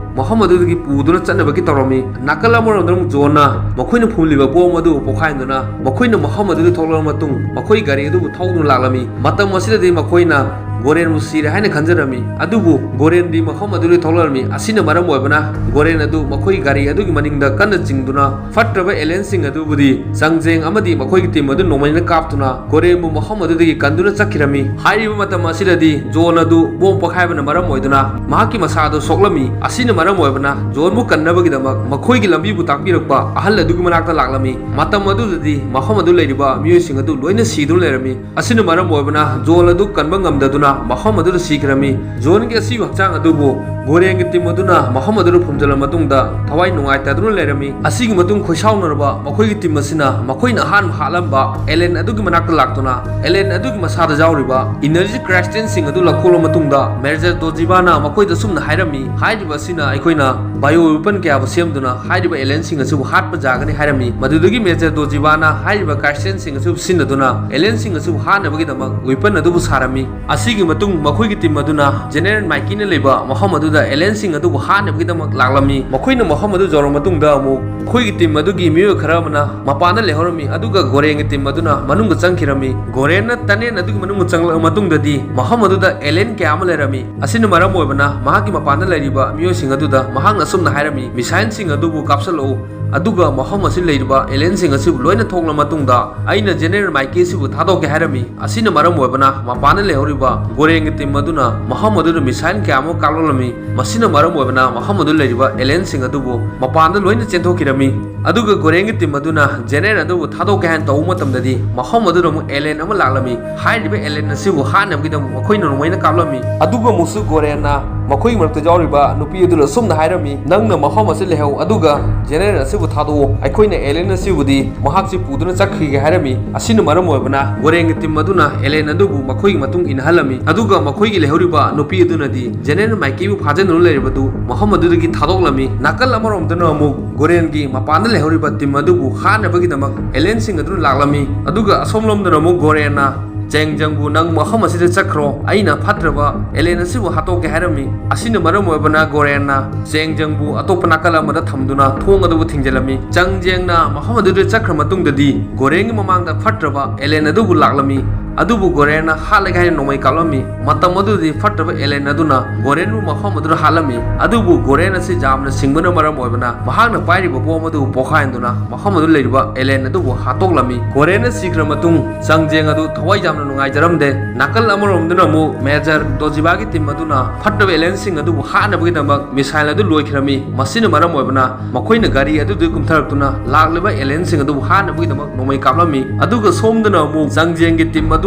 ꯃꯐꯝ ꯑꯗꯨꯗꯒꯤ ꯄꯨꯗꯨꯅ ꯆꯠꯅꯕꯒꯤ ꯇꯧꯔꯝꯃꯤ꯫ ꯅꯥꯀꯜ ꯑꯃꯔꯣꯝꯗ ꯑꯃꯨꯛ ꯖꯣꯟꯅ ꯃꯈꯣꯏꯅ ꯐꯨꯝꯂꯤꯕ ꯕꯣꯝ ꯑꯗꯨꯕꯨ ꯄꯣꯈꯥꯏꯗꯨꯅ ꯃꯈꯣꯏꯅ ꯃꯐꯝ ꯑꯗꯨꯗꯒꯤ ꯊꯣꯛꯂꯕ ꯃꯇꯨꯡ ꯃꯈꯣꯏ ꯒꯥꯔꯤ ꯑꯗꯨꯕꯨ ꯊꯧꯗꯨꯅ ꯂꯥꯛꯂꯝꯃꯤ꯫ ꯃꯇꯝ ꯑꯁꯤꯗꯗꯤ ꯃꯈꯣꯏꯅ ꯒꯣꯔꯦꯟꯕꯨ ꯁꯤꯔꯦ ꯍꯥꯏꯅ ꯈꯟꯖꯔꯝꯃꯤ꯫ ꯑꯗꯨꯕꯨ ꯒꯣꯔꯦꯟꯗꯤ ꯃꯐꯝ ꯑꯗꯨꯗꯒꯤ ꯊꯣꯛꯂꯛꯂꯝꯃꯤ꯫ ꯑꯁꯤꯅ ꯃꯔꯝ ꯑꯣꯏꯕꯅ ꯒꯣꯔꯦꯟ ꯑꯗꯨ ꯃꯈꯣꯏ ꯒꯥꯔꯤ ꯑꯗꯨꯒꯤ ꯃꯅꯤꯡꯗ ꯀꯟꯅ ꯆꯤꯡꯗꯨꯅ ꯐꯠꯇ꯭ꯔꯕ ꯑꯦꯂꯦꯟꯁꯤꯡ ꯑꯗꯨꯕꯨꯗꯤ ꯆꯥꯡꯖꯦꯡ ꯑꯃꯗꯤ ꯃꯈꯣꯏꯒꯤ ꯇꯤꯝ ꯑꯗꯨ ꯅꯣꯡꯃꯩꯅ ꯀꯥꯞꯇꯨꯅ ꯒꯣꯔꯦꯟꯕꯨ ꯃꯐꯝ ꯑꯗꯨꯗꯒꯤ ꯀꯟꯗꯨꯅ ꯆꯠꯈꯤꯔꯝꯃꯤ꯫ ꯍꯥꯏꯔꯤꯕ ꯃꯇꯝ ꯑꯁꯤꯗꯗꯤ ꯖꯣꯟ ꯑꯗꯨ ꯕꯣꯝ ꯄꯣꯈꯥꯏꯕꯅ ꯃꯔꯝ ꯑꯣꯏꯗꯨꯅ ꯃꯍꯥꯛꯀꯤ ꯃꯁꯥ ꯑꯗꯨ ꯁꯣꯛꯂꯝꯃꯤ꯫ ꯑꯁꯤꯅ ꯃꯔꯝ ꯑꯣꯏꯕꯅ ꯖꯣꯟꯕꯨ ꯀꯟꯅꯕꯒꯤꯗꯃꯛ ꯃꯈꯣꯏꯒꯤ ꯂꯝꯕꯤꯕꯨ ꯇꯥꯛꯄꯤꯔꯛꯄ ꯑꯍꯜ ꯑꯗꯨꯒꯤ ꯃꯅꯥꯛꯇ ꯂꯥꯛꯂꯝꯃꯤ꯫ ꯃꯇꯝ ꯑꯗꯨꯗꯗꯤ ꯃꯐꯝ ꯑꯗꯨ ꯂꯩꯔꯤꯕ ꯃꯤꯑꯣꯏꯁꯤꯡ ꯑꯗꯨ ꯂꯣꯏꯅ ꯁꯤꯗꯨꯅ ꯂꯩꯔꯝꯃꯤ꯫ ꯑꯁꯤꯅ ꯃꯔꯝ ꯑꯣꯏꯕꯅ ꯖꯣꯟ ꯑꯗꯨ ꯀꯟꯕ ꯉꯝꯗꯗꯨꯅ ꯃꯐꯝ ꯑꯗꯨꯗ ꯁꯤꯈ꯭ꯔꯝꯃꯤ꯫ ꯖꯣꯟꯒꯤ ꯑꯁꯤꯕ ꯍꯛꯆꯥꯡ ꯑꯗꯨꯕꯨ ꯒꯣꯔꯦꯟꯒꯤ ꯇꯤꯝ ꯑꯗꯨꯅ ꯃꯐꯝ ꯑꯗꯨꯗ ꯐꯨꯝꯖꯤꯜꯂ ꯃꯇꯨꯡꯗ ꯊꯋꯥꯏ ꯅꯨꯡꯉꯥꯏꯇꯗꯨꯅ ꯂꯩꯔꯝꯃꯤ꯫ ꯑꯁꯤꯒꯤ ꯃꯇꯨꯡ ꯈꯣꯏꯁꯥꯎꯅꯔꯕ ꯃꯈꯣꯏꯒꯤ ꯇꯤꯝ ꯑꯁꯤꯅ ꯃꯈꯣꯏꯅ ꯑꯍꯥꯟꯕ ꯍꯥꯠꯂꯝꯕ ꯑꯦꯂꯦꯟ ꯑꯗꯨꯒꯤ ꯃꯅꯥꯛꯇ ꯂꯥꯛꯇꯨꯅ ꯑꯦꯂꯦꯟ ꯑꯗꯨꯒꯤ ꯃꯁꯥꯗ ꯌꯥꯎꯔꯤꯕ ꯏꯅꯔꯖꯤ ꯀ꯭ꯔꯥꯏꯁꯇꯦꯟꯁꯤꯡ ꯑꯗꯨ ꯂꯧꯊꯣꯛꯂꯕ ꯃꯇꯨꯡꯗ ꯃꯦꯖꯔ ꯗꯣꯖꯤꯕꯥꯅ ꯃꯈꯣꯏꯗ ꯁꯨꯝꯅ ꯍꯥꯏꯔꯝꯃꯤ, "ꯍꯥꯏꯔꯤꯕ ꯑꯁꯤꯅ ꯑꯩꯈꯣꯏꯅ ꯕꯥꯏꯑꯣ ꯋꯦꯄꯟ ꯀꯌꯥꯕꯨ ꯁꯦꯝꯗꯨꯅ ꯍꯥꯏꯔꯤꯕ ꯑꯦꯂꯦꯟꯁꯤꯡ ꯑꯁꯤꯕꯨ ꯍꯥꯠꯄ ꯌꯥꯒꯅꯤ" ꯍꯥꯏꯔꯝꯃꯤ꯫ ꯃꯗꯨꯗꯒꯤ ꯃꯦꯖꯔ ꯗꯣꯖꯤꯕꯥꯅ ꯍꯥꯏꯔꯤꯕ ꯀ꯭ꯔꯥꯏꯁꯇꯦꯟꯁꯤꯡ ꯑꯁꯤꯕꯨ ꯁꯤꯖꯤꯟꯅꯗꯨꯅ ꯑꯦꯂꯦꯟꯁꯤꯡ ꯑꯁꯤꯕꯨ ꯍꯥꯠꯅꯕꯒꯤꯗꯃꯛ ꯋꯦꯄꯟ ꯑꯗꯨꯕꯨ ꯁꯥꯔꯝꯃꯤ꯫ ꯑꯁꯤꯒꯤ ꯃꯇꯨꯡ ꯃꯈꯣꯏꯒꯤ ꯇꯤꯝ ꯑꯗꯨꯅ ꯖꯦꯅꯦꯔꯦꯜ ꯃꯥꯏꯀꯤꯅ ꯂꯩꯕ ꯃꯐꯝ ꯑꯗꯨꯗ ꯑꯦꯂꯦꯟꯁꯤꯡ ꯑꯗꯨꯕꯨ ꯍꯥꯠꯅꯕꯒꯤꯗꯃꯛ ꯂꯥꯛꯂꯝꯃꯤ꯫ ꯃꯈꯣꯏꯅ ꯃꯐꯝ ꯑꯗꯨ ꯌꯧꯔꯕ ꯃꯇꯨꯡꯗ ꯑꯃꯨꯛ ꯃꯈꯣꯏꯒꯤ ꯇꯤꯝ ꯑꯗꯨꯒꯤ ꯃꯤꯑꯣꯏ ꯈꯔ ꯑꯃꯅ ꯃꯄꯥꯟꯗ ꯂꯩꯍꯧꯔꯝꯃꯤ, ꯑꯗꯨꯒ ꯒꯣꯔꯦꯟꯒꯤ ꯇꯤꯝ ꯑꯗꯨꯅ ꯃꯅꯨꯡꯗ ꯆꯪꯈꯤꯔꯝꯃꯤ꯫ ꯒꯣꯔꯦꯟꯅ ꯇꯅꯦꯜ ꯑꯗꯨꯒꯤ ꯃꯅꯨꯡꯗ ꯆꯪꯂꯛꯂꯕ ꯃꯇꯨꯡꯗꯗꯤ ꯃꯐꯝ ꯑꯗꯨꯗ ꯑꯦꯂꯦꯟ ꯀꯌꯥ ꯑꯃ ꯂꯩꯔꯝꯃꯤ꯫ ꯑꯁꯤꯅ ꯃꯔꯝ ꯑꯣꯏꯕꯅ ꯃꯍꯥꯛꯀꯤ ꯃꯄꯥꯟꯗ ꯂꯩꯔꯤꯕ ꯃꯤꯑꯣꯏꯁꯤꯡ ꯑꯗꯨꯗ ꯃꯍꯥꯛꯅ ꯑꯁꯨꯝꯅ ꯍꯥꯏꯔꯝꯃꯤ, "ꯃꯤꯁꯥꯏꯜꯁꯤꯡ ꯑꯗꯨꯕꯨ ꯀꯥꯞꯁꯤꯜꯂꯛꯎ꯫ ꯑꯗꯨꯒ ꯃꯐꯝ ꯑꯁꯤ ꯂꯩꯔꯤꯕ alienꯁꯤꯡ ꯑꯁꯤꯕꯨ ꯂꯣꯏꯅ ꯊꯣꯛꯂ ꯃꯇꯨꯡꯗ ꯑꯩꯅ general ꯃꯥꯏꯀꯩ ꯑꯁꯤꯕꯨ ꯊꯥꯗꯣꯛꯀꯦ ꯍꯥꯏꯔꯝꯃꯤ꯫ ꯑꯁꯤꯅ ꯃꯔꯝ ꯑꯣꯏꯕꯅ ꯃꯄꯥꯟꯗ ꯂꯩꯍꯧꯔꯤꯕ ꯒꯣꯔꯦꯟꯒꯤ team ꯑꯗꯨꯅ ꯃꯐꯝ ꯑꯗꯨꯗ missile ꯀꯌꯥ ꯑꯃ ꯀꯥꯞꯂꯛꯂꯝꯃꯤ꯫ ꯃꯁꯤꯅ ꯃꯔꯝ ꯑꯣꯏꯕꯅ ꯃꯐꯝ ꯑꯗꯨꯗ ꯂꯩꯔꯤꯕ alienꯁꯤꯡ ꯑꯗꯨꯕꯨ ꯃꯄꯥꯟꯗ ꯂꯣꯏꯅ ꯆꯦꯟꯊꯣꯛꯈꯤꯔꯝꯃꯤ꯫ ꯑꯗꯨꯒ ꯒꯣꯔꯦꯟꯒꯤ team ꯑꯗꯨꯅ general ꯑꯗꯨꯕꯨ ꯊꯥꯗꯣꯛꯀꯦ ꯍꯥꯏꯅ ꯇꯧꯕ ꯃꯇꯝꯗꯗꯤ ꯃꯐꯝ ꯑꯗꯨꯗ ꯑꯃꯨꯛ alien ꯑꯃ ꯂꯥꯛꯂꯝꯃꯤ꯫ ꯍꯥꯏꯔꯤꯕ alien ꯑꯁꯤꯕꯨ ꯍꯥꯠꯅꯕꯒꯤꯗꯃꯛ ꯃꯈꯣꯏꯅ ꯅꯣꯡꯃꯩꯅ ꯀꯥꯞꯂꯝꯃꯤ꯫ ꯑꯗꯨꯒ ꯑꯃꯨꯛꯁꯨ ꯒꯣꯔꯦꯟꯅ ꯃꯈꯣꯏꯒꯤ ꯃꯔꯛꯇ ꯌꯥꯎꯔꯤꯕ ꯅꯨꯄꯤ ꯑꯗꯨꯗ ꯑꯁꯨꯝꯅ ꯍꯥꯏꯔꯝꯃꯤ, "ꯅꯪꯅ ꯃꯐꯝ ꯑꯁꯤ ꯂꯩꯍꯧ, ꯑꯗꯨꯒ general ꯑꯁꯤꯕꯨ ꯊꯥꯗꯣꯛꯑꯣ, ꯑꯩꯈꯣꯏꯅ alien ꯑꯁꯤꯕꯨꯗꯤ ꯃꯍꯥꯛꯁꯤ ꯄꯨꯗꯨꯅ ꯆꯠꯈꯤꯒꯦ" ꯍꯥꯏꯔꯝꯃꯤ꯫ ꯑꯁꯤꯅ ꯃꯔꯝ ꯑꯣꯏꯕꯅ ꯒꯣꯔꯦꯟꯒꯤ team ꯑꯗꯨꯅ alien ꯑꯗꯨꯕꯨ ꯃꯈꯣꯏꯒꯤ ꯃꯇꯨꯡ ꯏꯟꯅꯍꯜꯂꯝꯃꯤ꯫ ꯑꯗꯨꯒ ꯃꯈꯣꯏꯒꯤ ꯂꯩꯍꯧꯔꯤꯕ ꯅꯨꯄꯤ ꯑꯗꯨꯅꯗꯤ general ꯃꯥꯏꯀꯩꯕꯨ ꯐꯥꯖꯤꯟꯗꯨꯅ ꯂꯩꯔꯤꯕꯗꯨ ꯃꯐꯝ ꯑꯗꯨꯗꯒꯤ ꯊꯥꯗꯣꯛꯂꯝꯃꯤ꯫ ꯅꯥꯀꯜ ꯑꯃꯔꯣꯝꯗꯅ ꯑꯃꯨꯛ ꯒꯣꯔꯦꯟꯒꯤ ꯃꯄꯥꯟꯗ ꯂꯩꯍꯧꯔꯤꯕ team ꯑꯗꯨꯕꯨ ꯍꯥꯠꯅꯕꯒꯤꯗꯃꯛ alienꯁꯤꯡ ꯑꯗꯨꯅ ꯂꯥꯛꯂꯝꯃꯤ꯫ ꯑꯗꯨꯒ ꯑꯁꯣꯝꯂꯣꯝꯗꯅ ꯑꯃꯨꯛ ꯒꯣꯔꯦꯟꯅ ꯆꯦꯡꯖꯪꯕꯨ, "ꯅꯪ ꯃꯐꯝ ꯑꯁꯤꯗ ꯆꯠꯈ꯭ꯔꯣ, ꯑꯩꯅ ꯐꯠꯇ꯭ꯔꯕ alien ꯑꯁꯤꯕꯨ ꯍꯥꯠꯇꯣꯛꯀꯦ" ꯍꯥꯏꯔꯝꯃꯤ꯫ ꯑꯁꯤꯅ ꯃꯔꯝ ꯑꯣꯏꯕꯅ ꯒꯣꯔꯦꯟꯅ ꯆꯦꯡꯖꯪꯕꯨ ꯑꯇꯣꯞꯄ ꯅꯥꯀꯜ ꯑꯃꯗ ꯊꯝꯗꯨꯅ ꯊꯣꯡ ꯑꯗꯨꯕꯨ ꯊꯤꯡꯖꯤꯜꯂꯝꯃꯤ꯫ ꯆꯪꯖꯦꯡꯅ ꯃꯐꯝ ꯑꯗꯨꯗ ꯆꯠꯈ꯭ꯔ ꯃꯇꯨꯡꯗꯗꯤ ꯒꯣꯔꯦꯟꯒꯤ ꯃꯃꯥꯡꯗ ꯐꯠꯇ꯭ꯔꯕ alien ꯑꯗꯨꯕꯨ ꯂꯥꯛꯂꯝꯃꯤ꯫ ꯑꯗꯨꯕꯨ ꯒꯣꯔꯦꯟꯅ ꯍꯥꯠꯂꯒꯦ ꯍꯥꯏꯅ ꯅꯣꯡꯃꯩ ꯀꯥꯞꯂꯝꯃꯤ꯫ ꯃꯇꯝ ꯑꯗꯨꯗꯗꯤ ꯐꯠꯇ꯭ꯔꯕ alien ꯑꯗꯨꯅ ꯒꯣꯔꯦꯟꯕꯨ ꯃꯐꯝ ꯑꯗꯨꯗ ꯍꯥꯠꯂꯝꯃꯤ꯫ ꯑꯗꯨꯕꯨ ꯒꯣꯔꯦꯟ ꯑꯁꯤ ꯌꯥꯝꯅ ꯁꯤꯡꯕꯅ ꯃꯔꯝ ꯑꯣꯏꯕꯅ ꯃꯍꯥꯛꯅ ꯄꯥꯏꯔꯤꯕ bomb ꯑꯗꯨꯕꯨ ꯄꯣꯈꯥꯏꯍꯟꯗꯨꯅ ꯃꯐꯝ ꯑꯗꯨ ꯂꯩꯔꯤꯕ alien ꯑꯗꯨꯕꯨ ꯍꯥꯠꯇꯣꯛꯂꯝꯃꯤ꯫ ꯒꯣꯔꯦꯟꯅ ꯁꯤꯈ꯭ꯔ ꯃꯇꯨꯡ ꯆꯪꯖꯦꯡ ꯑꯗꯨ ꯊꯋꯥꯏ ꯌꯥꯝꯅ ꯅꯨꯡꯉꯥꯏꯖꯔꯝꯗꯦ꯫ ꯅꯥꯀꯜ ꯑꯃꯔꯣꯝꯗꯅ ꯑꯃꯨꯛ Major ꯗꯣꯖꯤꯕꯥꯒꯤ team ꯑꯗꯨꯅ ꯐꯠꯇꯕ alienꯁꯤꯡ ꯑꯗꯨꯕꯨ ꯍꯥꯠꯅꯕꯒꯤꯗꯃꯛ missile ꯑꯗꯨ ꯂꯣꯏꯈ꯭ꯔꯝꯃꯤ꯫ ꯃꯁꯤꯅ ꯃꯔꯝ ꯑꯣꯏꯕꯅ ꯃꯈꯣꯏꯅ ꯒꯥꯔꯤ ꯑꯗꯨꯗꯒꯤ ꯀꯨꯝꯊꯔꯛꯇꯨꯅ ꯂꯥꯛꯂꯤꯕ alienꯁꯤꯡ ꯑꯗꯨꯕꯨ ꯍꯥꯠꯅꯕꯒꯤꯗꯃꯛ ꯅꯣꯡꯃꯩ ꯀꯥꯞꯂꯝꯃꯤ꯫ ꯑꯗꯨꯒ ꯁꯣꯝꯗꯅ ꯑꯃꯨꯛ ꯆꯪꯖꯦꯡꯒꯤ team ꯑꯗꯨꯅ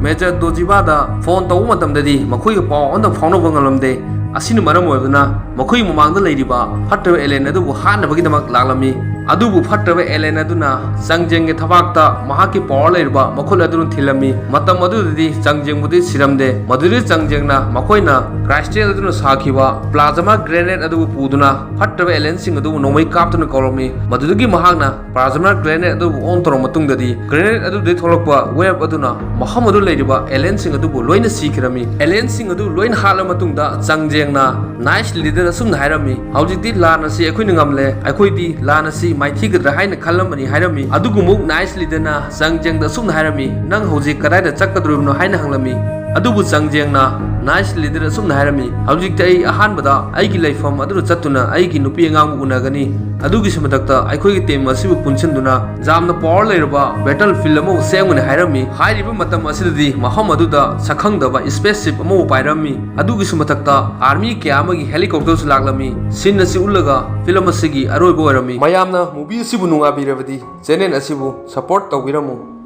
Major ꯗꯣꯖꯤꯕꯥꯗ phone ꯇꯧꯕ ꯃꯇꯝꯗꯗꯤ ꯃꯈꯣꯏꯒ ꯄꯥꯎ ꯑꯃꯠꯇ ꯐꯥꯎꯅꯕ ꯉꯝꯂꯝꯗꯦ꯫ ꯑꯁꯤꯅ ꯃꯔꯝ ꯑꯣꯏꯗꯨꯅ ꯃꯈꯣꯏ ꯃꯃꯥꯡꯗ ꯂꯩꯔꯤꯕ ꯐꯠꯇꯕ alien ꯑꯗꯨꯕꯨ ꯍꯥꯠꯅꯕꯒꯤꯗꯃꯛ ꯂꯥꯛꯂꯝꯃꯤ꯫ ꯑꯗꯨꯕꯨ ꯐꯠꯇꯕ alien ꯑꯗꯨꯅ ꯆꯪꯖꯦꯡꯒꯤ ꯊꯕꯥꯛꯇ ꯃꯍꯥꯛꯀꯤ power ꯂꯩꯔꯤꯕ ꯃꯈꯨꯠ ꯑꯗꯨꯅ ꯊꯤꯜꯂꯝꯃꯤ꯫ ꯃꯇꯝ ꯑꯗꯨꯗꯗꯤ ꯆꯪꯖꯦꯡꯕꯨꯗꯤ ꯁꯤꯔꯝꯗꯦ꯫ ꯃꯗꯨꯗꯤ ꯆꯪꯖꯦꯡꯅ ꯃꯈꯣꯏꯅ Crystal ꯑꯗꯨꯅ ꯁꯥꯈꯤꯕ plasma grenade ꯑꯗꯨꯕꯨ ꯄꯨꯗꯨꯅ ꯐꯠꯇꯕ alienꯁꯤꯡ ꯑꯗꯨꯕꯨ ꯅꯣꯡꯃꯩ ꯀꯥꯞꯇꯨꯅ ꯀꯧꯔꯝꯃꯤ꯫ ꯃꯗꯨꯗꯒꯤ ꯃꯍꯥꯛꯅ plasma grenade ꯑꯗꯨꯕꯨ on ꯇꯧꯔꯕ ꯃꯇꯨꯡꯗꯗꯤ grenade ꯑꯗꯨꯗꯒꯤ ꯊꯣꯛꯂꯛꯄ wave ꯑꯗꯨꯅ ꯃꯐꯝ ꯑꯗꯨ ꯂꯩꯔꯤꯕ alienꯁꯤꯡ ꯑꯗꯨꯕꯨ ꯂꯣꯏꯅ ꯁꯤꯈꯤꯔꯝꯃꯤ꯫ Alienꯁꯤꯡ ꯑꯗꯨ ꯂꯣꯏꯅ ꯍꯥꯠꯂ ꯃꯇꯨꯡꯗ ꯆꯪꯖꯦꯡꯅ Knights Leader ꯑꯁꯨꯝꯅ ꯍꯥꯏꯔꯝꯃꯤ, "ꯍꯧꯖꯤꯛꯇꯤ ꯂꯥꯟ ꯑꯁꯤ ꯑꯩꯈꯣꯏꯅ ꯉꯝꯂꯦ, ꯑꯩꯈꯣꯏꯗꯤ ꯂꯥꯟ ꯑꯁꯤ ꯃꯥꯏꯊꯤꯒꯗ꯭ꯔꯥ ꯍꯥꯏꯅ ꯈꯜꯂꯝꯕꯅꯤ" ꯍꯥꯏꯔꯝꯃꯤ꯫ ꯑꯗꯨꯒ ꯑꯃꯨꯛ Knights Leaderꯅ ꯆꯪꯖꯦꯡꯗ ꯑꯁꯨꯝꯅ ꯍꯥꯏꯔꯝꯃꯤ, "ꯅꯪ ꯍꯧꯖꯤꯛ ꯀꯗꯥꯏꯗ ꯆꯠꯀꯗꯧꯔꯤꯕꯅꯣ?" ꯍꯥꯏꯅ ꯍꯪꯂꯝꯃꯤ꯫ ꯑꯗꯨꯕꯨ ꯆꯪꯖꯦꯡꯅ ꯅꯥꯏꯁ ꯂꯤꯗꯔ ꯑꯁꯨꯝꯅ ꯍꯥꯏꯔꯝꯃꯤ, "ꯍꯧꯖꯤꯛꯇꯤ ꯑꯩ ꯑꯍꯥꯟꯕꯗ ꯑꯩꯒꯤ ꯂꯩꯐꯝ ꯑꯗꯨꯗ ꯆꯠꯇꯨꯅ ꯑꯩꯒꯤ ꯅꯨꯄꯤ ꯑꯉꯥꯡꯕꯨ ꯎꯅꯒꯅꯤ꯫ ꯑꯗꯨꯒꯤꯁꯨ ꯃꯊꯛꯇ ꯑꯩꯈꯣꯏꯒꯤ ꯇꯤꯝ ꯑꯁꯤꯕꯨ ꯄꯨꯟꯁꯤꯟꯗꯨꯅ ꯌꯥꯝꯅ ꯄꯋꯔ ꯂꯩꯔꯕ ꯕꯦꯇꯜ ꯐꯤꯜꯗ ꯑꯃꯕꯨ ꯁꯦꯝꯒꯅꯤ" ꯍꯥꯏꯔꯝꯃꯤ꯫ ꯍꯥꯏꯔꯤꯕ ꯃꯇꯝ ꯑꯁꯤꯗꯗꯤ ꯃꯐꯝ ꯑꯗꯨꯗ ꯁꯛꯈꯪꯗꯕ ꯁ꯭ꯄꯦꯁ ꯁꯤꯞ ꯑꯃꯕꯨ ꯄꯥꯏꯔꯝꯃꯤ꯫ ꯑꯗꯨꯒꯤꯁꯨ ꯃꯊꯛꯇ ꯑꯥꯔꯃꯤ ꯀꯌꯥ ꯑꯃꯒꯤ ꯍꯦꯂꯤꯀꯣꯞꯇꯔꯁꯨ ꯂꯥꯛꯂꯝꯃꯤ꯫ ꯁꯤꯟ ꯑꯁꯤ ꯎꯠꯂꯒ ꯐꯤꯂꯝ ꯑꯁꯤꯒꯤ ꯑꯔꯣꯏꯕ ꯑꯣꯏꯔꯝꯃꯤ꯫ ꯃꯌꯥꯝꯅ ꯃꯨꯚꯤ ꯑꯁꯤꯕꯨ ꯅꯨꯡꯉꯥꯏꯕꯤꯔꯕꯗꯤ ꯆꯦꯅꯦꯜ ꯑꯁꯤꯕꯨ ꯁꯄꯣꯔꯠ ꯇꯧꯕꯤꯔꯝꯃꯨ꯫